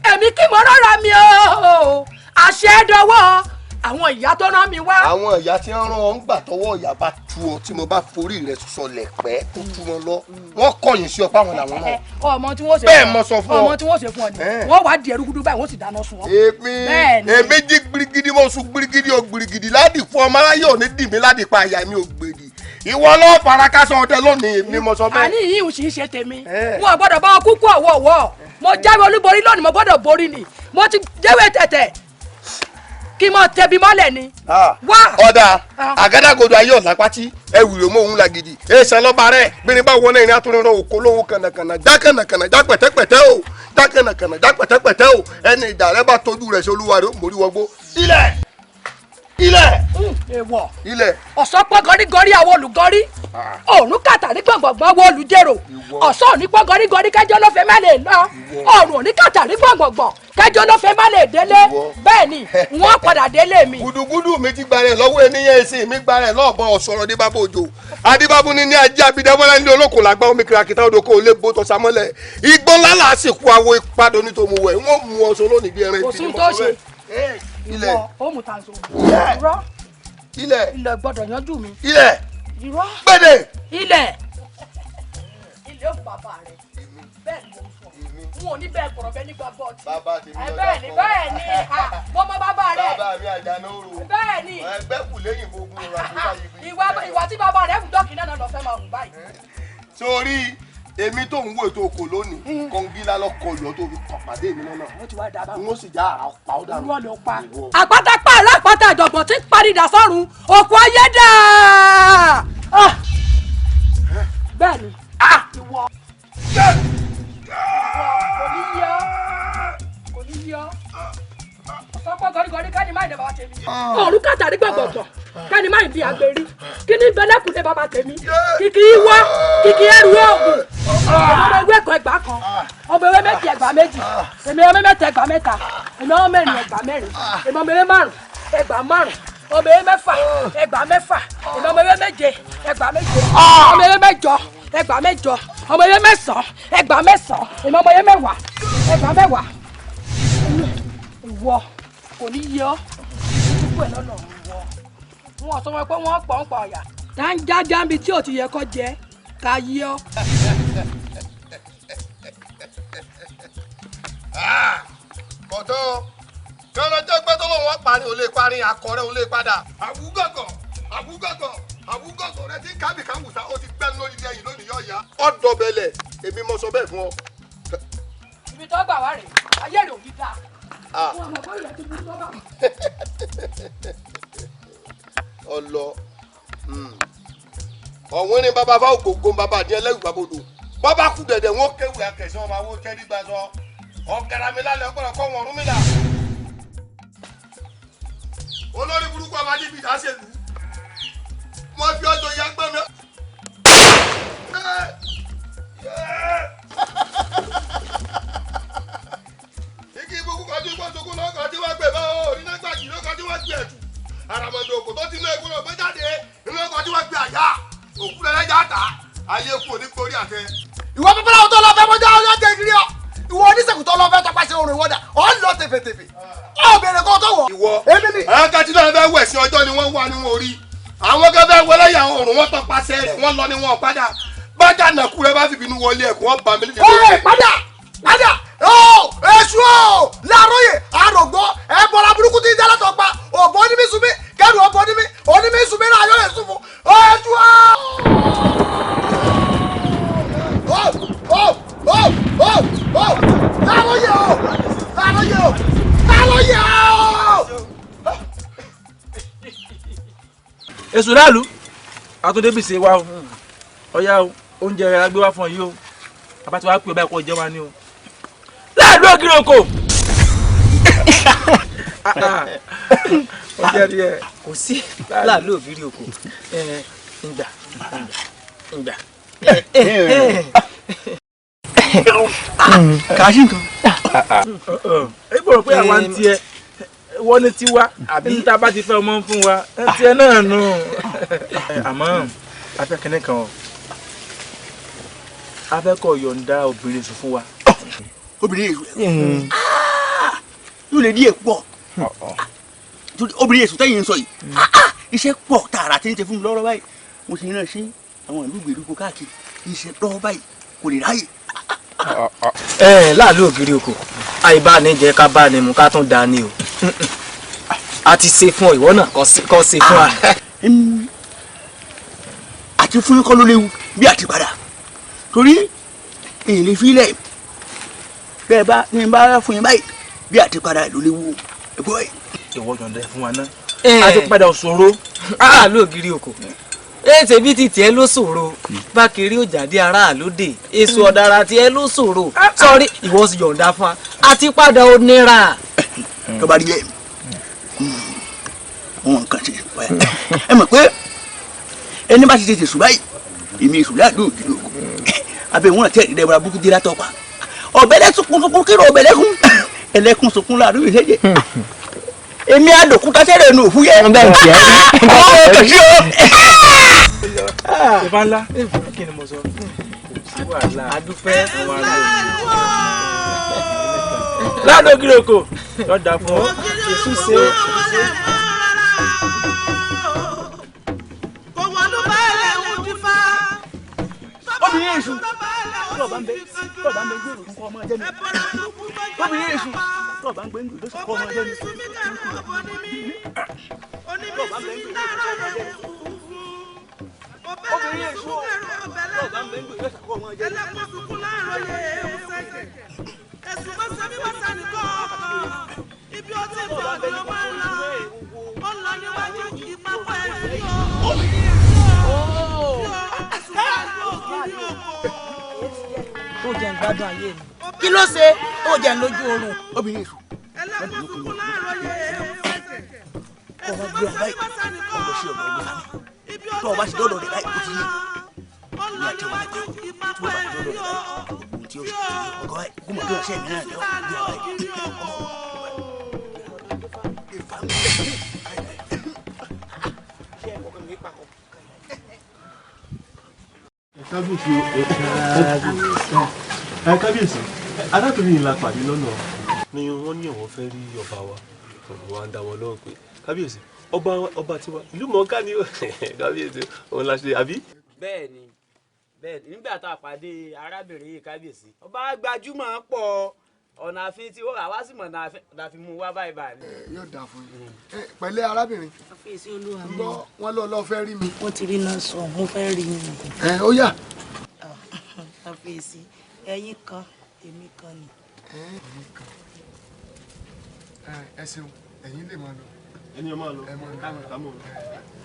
èmi kì í mọ rárá mi o, àṣẹ dọwọ́ àwọn ìyá tó rán mi wá. Àwọn ìyá tí ń rán ọ ń gbà tọwọ́ ìyá bá tú ọ, tí mo bá forí rẹ sọlẹ̀ pẹ́ tó tú wọn lọ, wọ́n kọ̀yìn sí ọ páwọn làwọn náà. Ọmọ tí wọ́n ṣe bẹ́ẹ̀ mo sọ fún ọ. Ọmọ tí wọ́n ṣe fún ọ ni wọ́n wá di ẹrú gudu báyìí, wọ́n sì dáná sun ọ. Èmi jí gbirigidi mo sun gbirigidi o gbirigidi ládì fún ọmọ aráyé òní dì mí ládì pa àyà mi ò gbèdì. Ìwọ lọ́ọ́ farakásọ ọdẹ lónìí èmi mo sọ bẹ́ẹ̀. Àní yìí ò sì ń ṣe tèmi, wọn ò gbọ́dọ̀ bá wọn kúkú ọ̀wọ̀ọ̀wọ̀. Mo jáwé olúborí lónìí, mo gbọ́dọ̀ borí ni, mo ti jẹ́wé tẹ̀tẹ̀ kí mo tẹbi mọ́lẹ̀ ni. Wá. Ọ̀dà àgádágodo ayé ọ̀sán pátí Ẹwìrì mọ òun làgìdì. Èsàn lọ́ba rẹ̀ gbìnrín bá wọlé ìrìn àtúnrìn òkò lóhùn kànàkànà já kànàkànà já pẹ̀tẹ́pẹ̀tẹ́ o já kànàkànà já pẹ̀tẹ́pẹ̀tẹ́ o ẹni ìjà rẹ bá tójú rẹ̀ sí olúwa rẹ̀ ó mórí wọgbó. Ilẹ̀! Ilẹ̀! Èèwọ̀! Ilẹ̀! Ọ̀sán pọ́n gọrígọrí àwọn olùgọrí. Òòrùn kàtàrí gbọ̀ngbọ̀ngbọ̀n àwọn olùjẹrò. Ọ̀sán òní pọ́n gọrígọrí kẹjọ ló fẹ́ má lè lọ. Òòrùn òní kàtàrí gbọ̀ngbọ̀ngbọ̀n kẹjọ ló fẹ́ má lè délé. Bẹ́ẹ̀ ni wọ́n padà délé mi. Gudugudu mi ti gba rẹ̀ lọ́wọ́ ènìyàn ẹ̀sìn mi gba rẹ̀ lọ́ọ̀bọ ọ̀sọ̀rọ̀ ní bàbá òjò. Adébábú ní ní ajé abidẹ́mọ́lá ní olókùn làgbà omi kìràkìtà odò kò lè bó tọ́sàmọ́lẹ̀. Igbó ńlá là á sì kú awo ìpadò ní tòmù wẹ̀. Wọ́n mú ọsọ lónìí bí ẹran Kò ìbí sí ni tó mo sọ ṣe. bẹ́ẹ̀. Ilẹ̀. Ìwọ ó mú tanso. Ilẹ̀. Irọ́. Ilẹ̀. Ilẹ̀ gbọ́dọ̀ yanjú mi. Ilẹ̀. Irọ́. Gbèdè. Ilẹ̀. Ilé ò bàbá rẹ̀. Bẹ́ẹ̀ ni mo sọ. N ò ní bẹ́ẹ̀ kọ̀rọ̀ bẹ́ẹ̀ nígbà bọ́ọ̀tì. Bàbá tèmi lọ Bẹ́ẹ̀ ni bẹ́ẹ̀ ni mo mọ bàbá rẹ̀. Bàbá mi àjànà òru. Bẹ́ẹ̀ ni. Ẹgbẹ́ kù lẹ́yìn gbogbo ọ̀rọ̀ àbúrò yìí. Ìwà tí bàbá rẹ̀ fún dọ́kì náà lọ fẹ́ máa hùn báyìí. Sórí èmi tó ń wo ètò okò lónìí, kọ̀ǹgílá lọkọ̀ lọ tó fi kọ̀ pàdé mi lọ́nà. Ó ti wá dà báwọn. N ó sì já àrà pa ó dànù. Irọ́ ló pa. Àpáta pààrọ̀ àpáta àjọ̀gbọ̀n tí ń parí dà sọ́run òkú ayé dà. Bẹ́ẹ̀ ni ìwọ. Kò ní yọ kò ní yọ ọ̀sán gọrígọrí ká ní má ìdè bàbá tèmi. Ọ̀run kàtàrí gbọ̀ngbọ̀ngbọ̀n ká ní má ìdí àgbèrí kí ní bẹlẹ́kùnlé bàbá tèmi kìkì ìwọ kìkì ẹrù oògùn. Ọmọ ewé kan ẹgbàá kan ọmọ ewé méjì ẹgbàá méjì èmi ọmọ mẹ́ta ẹgbàá mẹ́ta èmi ọmọ mẹ́rin ẹgbàá mẹ́rin èmi ọmọ ewé márùn ẹgbàá márùn ọmọ ewé mẹ́fà ẹgbàá mẹ́fà èmi ọmọ ewé méje ẹgbàá méje ọmọ ewé mẹ́jọ ẹgbàá mẹ́jọ ọmọ ewé mẹ́sàn ẹgbàá mẹ́sàn èmi ọmọ ewé mẹ́wàá ẹgbàá mẹ́wàá. Ìwọ kò ní yọ kúkú ẹ lọ́nà ìwọ wọn sọ wọn pé wọn pọ̀ ń pa ọ̀yà. Dáńjájá níbi tí ò ti yẹ kó jẹ ká yí ọ. Kọ̀tọ́ kọ́lọ́jọ́ gbẹ́ tó lóun wọ́n parí ò lè parí akọrẹ́ ò lè padà. Àwùgọ̀gọ̀ àwùgọ̀gọ̀ àwùgọ̀gọ̀ rẹ ti ń kábì káwùsà ó ti gbẹ́nu lórí ilé ẹ̀yìn lónìí yọ̀ ya. Ọ̀dọ̀bẹ̀lẹ̀ èmi mọ sọ bẹ́ẹ̀ fún ọ. Ibi tó gbà wá rèé ayé rè ò ní dáa. Wọn mọ̀ bóyá ti burú tó bá. Ọlọ ọ̀wọ́n ní bàbá fáwọn gbogbo bàbá àdìẹ lẹ́rù bàbá odò bàbá kú dẹ̀dẹ̀ wọn kéwì akẹ̀sán ọmọ àwọn tẹ́lí gbà sọ ọ̀kẹ́ra mi lálẹ́ ọgbọ́dọ̀ kọ́ wọn ọ̀rún mi là. Olórí burúkú ọmọ adébí ìdá ṣèlú wọn fi ọjọ́ ìyá gbọ́n mi. Igi ibùkún kan tí wọ́n sokún lọ́kàn tí wọ́n gbé bá o nígbàjì lọ́kàn tí wọ́n gbé ẹ̀tù àràmọ̀dò òkò tó ti lé egun lọ gbé jáde nínú ọkọ̀ tí wọ́n gbé àyà òkú lẹ́lẹ́jà ta ayé kú òní gorí àtẹ. Ìwọ babaláwo tó lọ fẹ́ mọ́jà ọjọ́ jẹ ìrírí ọ ìwọ oníṣègùn tó lọ fẹ́ tọpasẹ̀ òrùn ìwọ́dà ọ̀ ń lọ tẹ̀fẹ̀tẹ̀fẹ̀ ọ̀ bẹ̀rẹ̀ kó tó wọ̀. Ìwọ àwọn kan tí náà fẹ́ wẹ̀ sí ọjọ́ ni wọ́n wà ní wọn orí àwọn kan fẹ́ wọlé yà òrùn wọn tọpasẹ̀ rẹ̀ wọ́n lọ ní wọn padà bájà nàkú rẹ bá fi bínú wọlé ẹ̀kọ́ wọn bà mí nídìí. Ẹ padà padà ó èṣù ó láàróyè àrògbó ẹbọra burúkú tí ń jẹ́ látọ̀ pa òbọ̀ onímí sunmí kẹrù ọbọ onímí onímí sunmí náà yóò lè sùn fún èṣù ó. Ó ó ó ó ó láàróyè ó láàróyè ó láàróyè ó. Èṣù láàlú àtúndé bìsẹ̀ wa o ọ̀yá o oúnjẹ rẹ̀ la gbé wá fún ọ yìí o bàbá tí wàá pè ọ báyìí kó jẹ wá ní o. Láàlú ògiri oko. Kò sí láàlú ògiri oko. Ngbà ngbà. Kà á sí nǹkan. Ẹ bọ̀rọ̀ pé àwa ń tiẹ̀ wọ́n ní tiwa àbí tá a bá ti fẹ́ ọmọ ń fún wa ẹ tiẹ̀ náà nù. Àmọ́ afẹ́ kínní kan o afẹ́ kọ̀ yọ̀ǹda obìnrin sùn fún wa. Obìnrin èṣù yóò lè díẹ̀ pọ̀ torí obìnrin èṣù tẹ́yìn ń sọ yìí iṣẹ́ pọ̀ tààrà tí ń ṣe fún mi lọ́rọ́ báyìí mo ti rán sí àwọn ìlú ìgbèríko káàkiri iṣẹ́ lọ́wọ́ báyìí kò lè ráyè. Ẹ láàlú ògiri oko àìbá ní jẹ ká bá ní mu ká tún da ni o a ti ṣe fún ọ ìwọ náà kọ́ ṣe fún wa. Àti fún kọ́ ló léwu bí àti padà torí èyí lè fi lẹ̀ bẹ́ẹ̀ bá ní bá fún yín báyìí bí àti padà ló léwu ẹ̀gbọ́n ẹ̀. Ìwọ yọ̀ǹda ẹ̀ fún wa náà a ti padà òṣòro. Láàlú ògiri oko Èsè bí ti tiẹ̀ ló ṣòro bá kiri ó jáde aráàlú dè èso ọ̀dàrà tiẹ̀ ló ṣòro sọ́rí ìwọ sì yọ̀ǹda fún wa àti padà ó nira. Tó bá rí bẹ́ẹ̀, wọn nǹkan ṣe ẹ mọ̀ pé ẹni bá ti tètè sùn báyìí, èmi èṣù láàdó òjìlú ògùn abẹ́ wọn àti ẹ̀dẹ̀dẹ̀ bọ̀rọ̀ abúkú dira tọ́pa ọ̀bẹ lẹ́sùnkún sunkún kírò ọ̀bẹ lẹ́kún ẹlẹ́kún sunkún láàdó ìṣẹ́jẹ èmi àdòkúta sẹ́rẹ̀ nù òfúyẹ́ bẹ́ẹ̀ tiẹ̀ ọ̀ kàṣí o. Ìfá ńlá kí ni mo sọ? Kò sí wàhálà. Adúpẹ́. Ládògìrì oko lọ́dà fún ọ. Èṣù ṣe é. Obìnrin èṣù tó bá ń bẹ tó bá ń bẹ gbèrò kọ́ ọmọ jẹ́ mi. Obìnrin èṣù tó bá ń gbé ńgbè lóṣù kọ́ ọmọ jẹ́ mi. Tó bá ń bẹ ńgbè lóṣù kọ́ ọmọ jẹ́ mi. Obìnrin èṣù tó bá ń bẹ ńgbè lóṣù kọ́ ọmọ jẹ́ mi. Tó jẹ́ ń gbádùn ayé mi. Kí ló ṣe tó jẹ́ ń lójú oorun. Obìnrin èṣù kọ́ ọmọ gbé ọ báyìí, ọmọ sí ọ̀dọ̀ ọgbẹ́ fami tó o bá ti dọ́dọ̀ rẹ̀ báyìí, ó ti yé ní àti wọn nípa tí o bá ti dọ́dọ̀ rẹ̀ báyìí, ohun tí ó ṣe ti yé ọgọ́ báyìí kó mọ̀ bí ọ̀sẹ̀ mi náà lọ́wọ́ gbé ọ báyìí ọmọ. Kábíyèsí o, ẹ kábíyèsí, arákùnrin yìí la pàdé lọ́nà ni wọ́n ní àwọn fẹ́ rí ọba wa. Wọ́n á dá wọn lóhùn pé kábíyèsí, ọba ọba tiwa ìlú mọ̀ọ́ká ni ó kábíyèsí òun la ṣe àbí. Bẹ́ẹ̀ni, bẹ́ẹ̀ni, nígbà tá a pàdé arábìnrin yìí, kábíyèsí, ọba gbajúmọ̀ pọ̀ ọ̀nà àfin tí àwa sì mọ̀ náà fi mú wá báyìí báyìí. Yóò dáa fún yín. Pẹ̀lẹ́ arábìnrin. Àfiyèsí olúwa mi. Gbọ́ wọn lọ lọ fẹ́ rí mi. Wọ́n ti rí náà sọ, mo fẹ́ rí yín. Ẹ ó yá. Àfiyèsí, ẹ̀yin kan èmi kan ni. Ẹ ṣeun, ẹ̀yin lè máa lọ. Ẹni ọmọ lọ. Ẹ máa lọ. Ká mọ̀ lọ.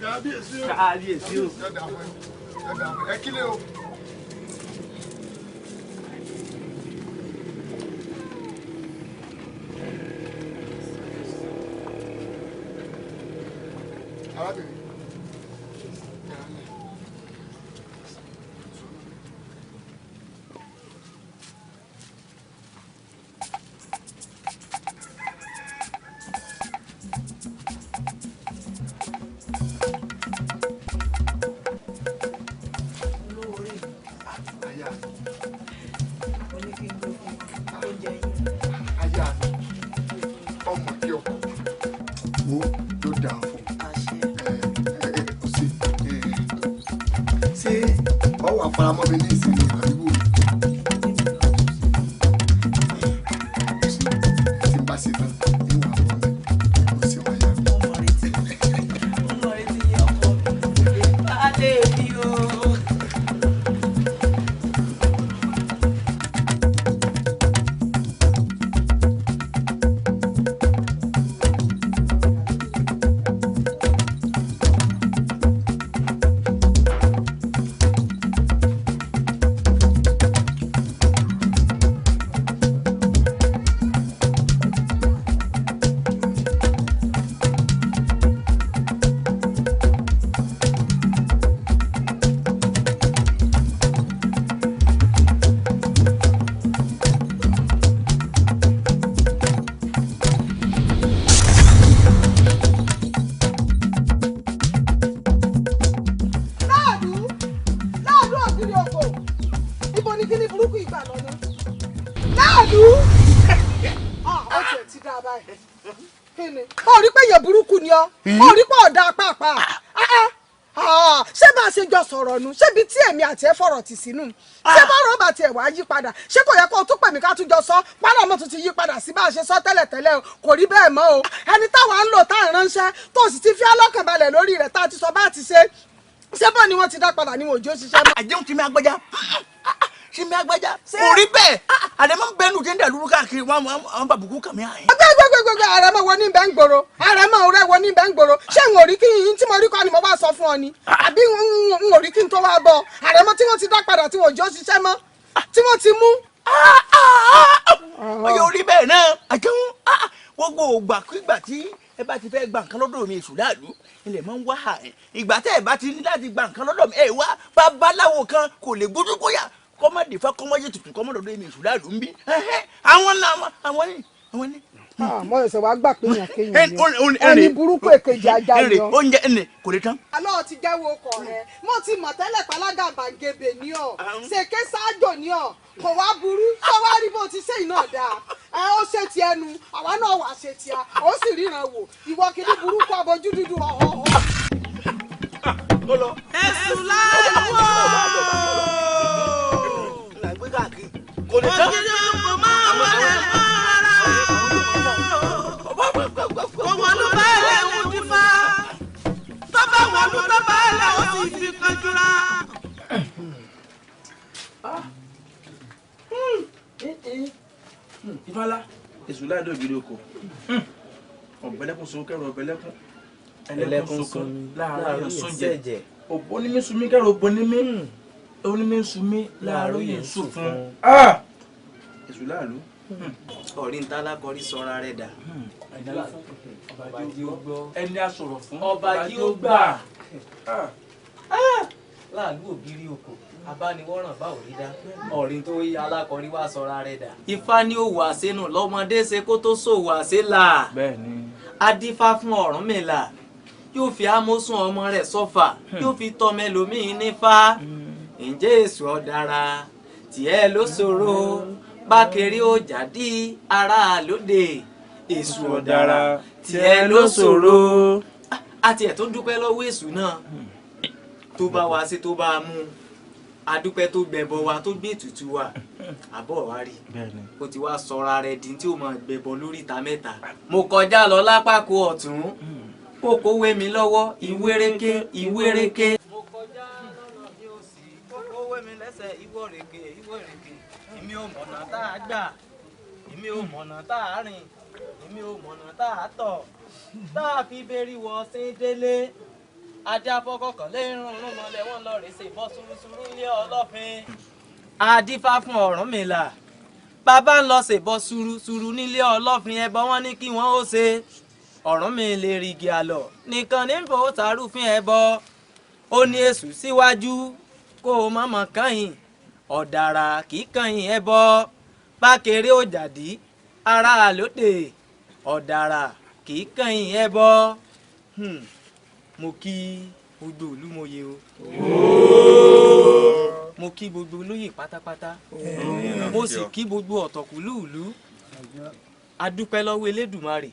Kábíyèsí o. Kábíyèsí o. Yóò dáa fún yín. Yóò dáa fún yín. Ẹ kílẹ̀ o. Arábìnrin. Aya. Mo ní kí n gbé fún oúnjẹ yín. Aya mi, ọmọ kí ọkọ wo yóò dáa fún ọ ṣe ṣé ọ wà faramọ́ mi ní ìsinmi àdúgbò tí n bá ṣe tán ní wà bọ́ mi ó ṣe wáyà mi. Mo retí yín ọkọ mi. Baálé mi o. Láàdú, láàdú ògiri òkò, ibo ni kíní burúkú ìgbà lọ́nà? Láàdú! Ah, ó tiẹ̀ ti dáa báyìí. Kí ni? Ó rí pé èèyàn burúkú ni ọ́, ó rí pé ọ̀dà pàápàá. Ah, ah. Ah, ṣé bá a ṣe jọ sọ̀rọ̀ nu? Ṣébi tí èmi àti ẹ fọ̀rọ̀ tì sínú? Ṣé bọ́rọ̀ bá tiẹ̀ wá yí padà? Ṣé kò yẹ kó o tún pè mí ká tún jọ sọ? Pálọ̀ mọ́ tún ti yí padà sí bá a ṣe sọ tẹ́lẹ̀tẹ́lẹ̀ o. Kò rí bẹ́ẹ̀ mọ́ o. Ẹni táwa ń lò tá à ń ránṣẹ́ tó sì ti fi alọ́kànbalẹ̀ lórí rẹ̀ tá a ti sọ bá a ti ṣe. Ṣé bọ́ ni wọ́n ti dá padà ní òjò ṣiṣẹ́ mọ́? Àjẹun ti mi agbẹja, ṣe mi agbẹja kò rí bẹ́ẹ̀, àdèmọ́ ń bẹnu tí ń dà lúrú káàkiri. káàkiri wọn bá bùkún kàmí àyè. Gbẹgbẹgbẹgbẹ àrẹ̀mọ wo ní bẹ ń gbòòrò, àrẹ̀mọ ọ̀rẹ́ wo ní bẹ ń gbòòrò? Ṣé n ò rí kí n tí mo rí kọ́ ni mo bá sọ fún ọ ni, àbí n ò rí kí n tó wá bọ àrẹ̀mọ tí wọ́n ti dá padà tí wọ́n jọ ṣiṣẹ́ mọ́ tí wọ́n ti mú. Ọyọ orí bẹ́ẹ̀ náà àjẹun gbogbo ògbàkúgbà tí ẹ bá ti fẹ́ gba nǹkan lọ́dọ̀ mi èṣù láàlú ilẹ̀ máa ń wá ẹ̀. Ìgbà tẹ́ ẹ bá ti ní láti gba nǹkan lọ́dọ̀ mi ẹ wá babaláwo kan kò lè gbójú kóyà kọ́mọdé fẹ́ kọ́mọdé tutù kọ́mọdé mi èṣù láàlú ń bí. Àwọn náà àwọn ní àwọn ní. Mo ṣẹ̀ṣẹ̀ wá gbà pé èèyàn kéèyàn ni ẹni burúkú èkejì ajá ni ọ. Oúnjẹ ẹnì kò lè tán. Alọ́ ti jẹ́wọ́ ọkọ̀ rẹ̀, mo ti mọ̀ tẹ́lẹ̀ pálágà bàǹgẹ̀bẹ̀ ní ọ, ṣèké ṣáájò ní ọ, kò wá burú tó wá rí bó ti ṣe iná dáa. Ẹ ó ṣe ti ẹnu, àwa náà wà ṣe ti a, ó sì ríran wò, ìwọ kìíní burúkú abojú dúdú ọ̀họ̀họ̀. Èṣù láàlú o. Ògiri kò máa wọlé mọ́ rárá. Kò wọnú báyìí ń dífá. Tọ́ba wọnú tọ́ba ẹlẹ́ ó sì fi kanjúra. Ifeanyi èṣù láàdó ògiri oko ọ̀bẹ̀lẹ́kùn sun kẹrù ọ̀bẹ̀lẹ́kùn ẹlẹ́kùn sunkún láàárọ̀ súnjẹ òbónímí sunmí kẹrù òbónímí onímí sunmí láàárọ̀ yẹn sùn fún èṣù láàlú. Ọ̀rí ń tálákọ̀rí sọra rẹ̀ dà. Ẹni a sọ̀rọ̀ fún ọba jí ó gbà. Láàlú ògiri oko abániwọ́ràn bá ò rí dá ọ̀rìn tó yí alákọ̀rí wá sọra rẹ̀ dà. Ifá ní òwò àṣẹnù lọ́mọdé ṣe kó tó ṣòwò àṣẹ là. Adífá fún Ọ̀rúnmìlà yóò fi amósùn ọmọ rẹ̀ sọ́fà yóò fi tọmọ ẹlòmíín nífá. Ǹjẹ́ èṣù ọ̀dàrà tiẹ̀ ló ṣòro bákẹ́rẹ́ ó jáde ara lóde èṣù ọ̀dàrà tiẹ̀ ló ṣòro. Àti ẹ̀ tó dúpẹ́ lọ́wọ́ èṣù náà tó bá wa ṣe tó bá a mú adúpẹ́ tó gbẹbọ wa tó gbé ètùtù wa àbọ̀ wa rí ó ti wá sọra rẹ̀ di tí ó máa gbẹbọ lórí ìta mẹ́ta. Mo kọjá lọ lápákó ọ̀tún kókó wé mi lọ́wọ́ ìwéréké ìwéréké. Mo kọjá lọ́nà mi ò sí kókó wé mi lẹ́sẹ̀ ìwọ́rèké ìwọ́rèké èmi ò mọ̀nà tá a gbà èmi ò mọ̀nà tá a rìn èmi ò mọ̀nà tá a tọ̀ tá a fi bẹ́rí wọ sí délé. Ajá fọkọkàn lẹ́rùn rúnmọlẹ̀ wọ́n lọ rèé ṣe bọ́ surusuru ilé ọlọ́fin. Adífá fún Ọ̀rúnmìlà bàbá ń lọ ṣèbọ surusuru nílé ọlọ́fin ẹbọ wọn ní kí wọ́n ó ṣe Ọ̀rúnmìlà èrìgì àlọ́ nìkan ní fò sàrúfin ẹbọ ó ní èṣù síwájú kó o mọ̀mọ́ kàyìn ọ̀dàrà kì í kàyìn ẹbọ bákéré ó jàdí ara lóde ọ̀dàrà kì í kàyìn ẹbọ. Mo kí gbogbo Olúmọye o. Mo kí gbogbo olóyè pátápátá. Mo sì kí gbogbo ọ̀tọ̀kùlú ìlú. Adúpẹ́ lọ́wọ́ Elédùmarè,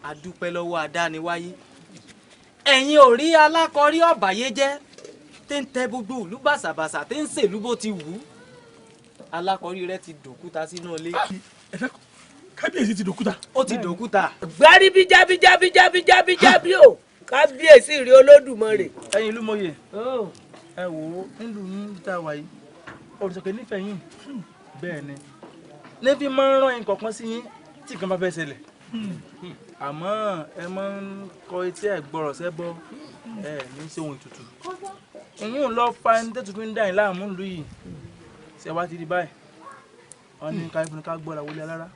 adúpẹ́ lọ́wọ́ adániwáyé. Ẹ̀yin ò rí alákọ̀rí ọ̀bàyéjẹ́ tí ń tẹ gbogbo ìlú bàṣàbàṣà tí ń ṣèlú bó ti wù ú. Alákọ̀rí rẹ ti dòkúta sínú ilé. Kábíyèsí ti dòkúta. Ó ti dòkúta. Gbárí bíjábíjábíjábíjábí o. Kábíyèsí rí Olódùmarè. Ẹ̀yin Olúmọye ẹ wò ó nílùú yín tá a wà yìí olùsọ̀kè nífẹ̀ẹ́ yín bẹ́ẹ̀ ni nífi máa ń rán yín kọ̀ọ̀kan sí yín tí nǹkan bá fẹ́ ṣẹlẹ̀ àmọ́ ẹ máa ń kọ etí ẹ̀ gbọ́rọ̀ sẹ́bọ ẹ ní sí ohun ètùtù ìyún lọ fa ẹni tẹ́tù fi ń dà yín láàmú ìlú yìí ṣe wá ti di báyìí wọn ní ká fún ká gbọ́ra wọlé alára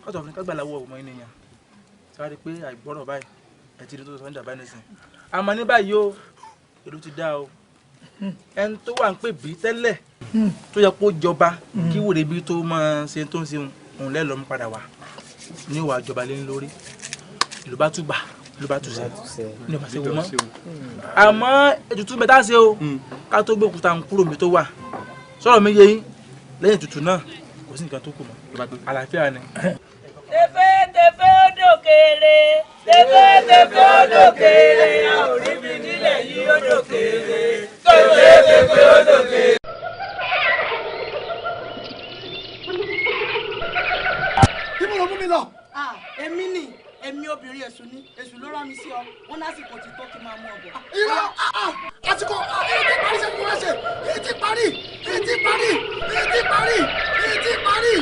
kọ́tọ̀ fún ká gbà láwọ̀ ọmọ ènìyàn ṣe wá rí pé àìgbọ́rọ̀ báyìí ẹ ti rí tó sọ ní ìjàmbá nísìn àmọ́ ní báyìí o èrò ti dá o ẹni tó wà ń pè bí tẹ́lẹ̀ tó yẹ kó jọba kí wòlé bí tó máa ṣe tó ń ṣe òun lẹ́lọ́mú padà wá ní ìwà ìjọba lé lórí ìlú bá túbà ìlú bá túṣẹ ní ọba ṣe wò mọ́ àmọ́ ètùtù bẹ́ẹ̀ tá a ṣe o ká tó gbé òkúta ń kúrò mi tó wà sọ̀rọ̀ mi yé yín lẹ́yìn ètùtù náà kò sí nǹkan tó kù mọ́ àlàáfíà ni. Tẹfẹ́ tẹfẹ́ ó dòkèrè, tẹfẹ́ tẹfẹ́ ó dòkèrè, a ò rí mi nílẹ̀ yìí ó dòkèrè, tẹfẹ́ tẹfẹ́ ó dòkèrè. Kí mo lọ mú mi lọ. Èmi ni èmi obìnrin èṣù ni èṣù ló rán mi sí ọ wọn lásìkò ti tó kí n máa mú ọ bọ̀. Irọ́ àsìkò èyí ti parí ṣe mo wá ṣe èyí ti parí èyí ti parí èyí ti parí èyí ti parí.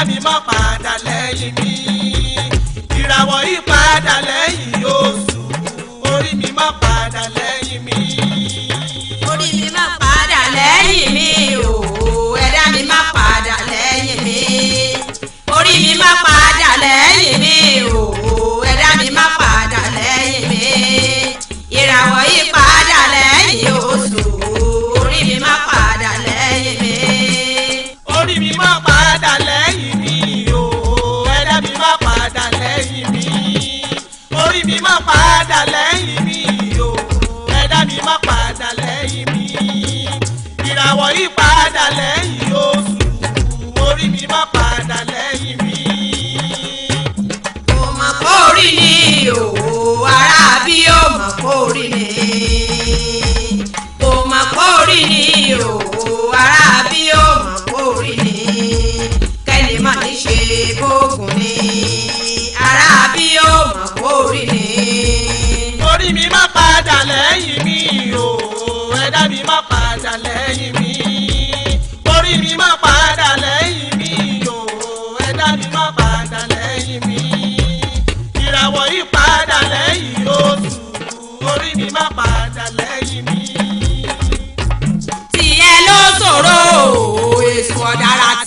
mi má padà lẹ́yìn mi. Ìràwọ̀ yìí padà lẹ́yìn oṣù, orí mi má padà lẹ́yìn mi. Orí mi má padà lẹ́yìn mi o, ẹ̀dá mi má padà lẹ́yìn mi. Orí mi má padà lẹ́yìn mi o, ẹ̀dá mi má padà lẹ́yìn mi. Ìràwọ̀ yìí padà lẹ́yìn oṣù, orí mi má padà lẹ́yìn mi. Orí mi má padà lẹ́yìn mi o, ẹ̀dá mi má padà lẹ́yìn mi. Orí mi má padà lẹ́yìn mi o, ẹ̀dá mi má padà lẹ́yìn mi. Ìràwọ̀ yìí padà lẹ́yìn oṣù, orí mi má padà lẹ́yìn mi. Kò mọ̀ kó rí ni o, ará bí ó mọ̀ kó rí ni. Kò mọ̀ kó rí ni o, ará bí ó mọ̀ kó rí ni. Kẹ́ni má ní ṣe bóògùn ni, ará bí ó mọ̀ kó rí ni. Orí mi má padà lẹ́yìn mi o, ẹ̀dá mi má padà lẹ́yìn mi. Orí mi má padà lẹ́yìn mi o, ẹ̀dá mi má padà lẹ́yìn mi. Ìràwọ̀ yìí padà lẹ́yìn oṣù, orí mi má padà lẹ́yìn mi. Tiẹ̀ ló ṣòro o, èso ọ̀daràn.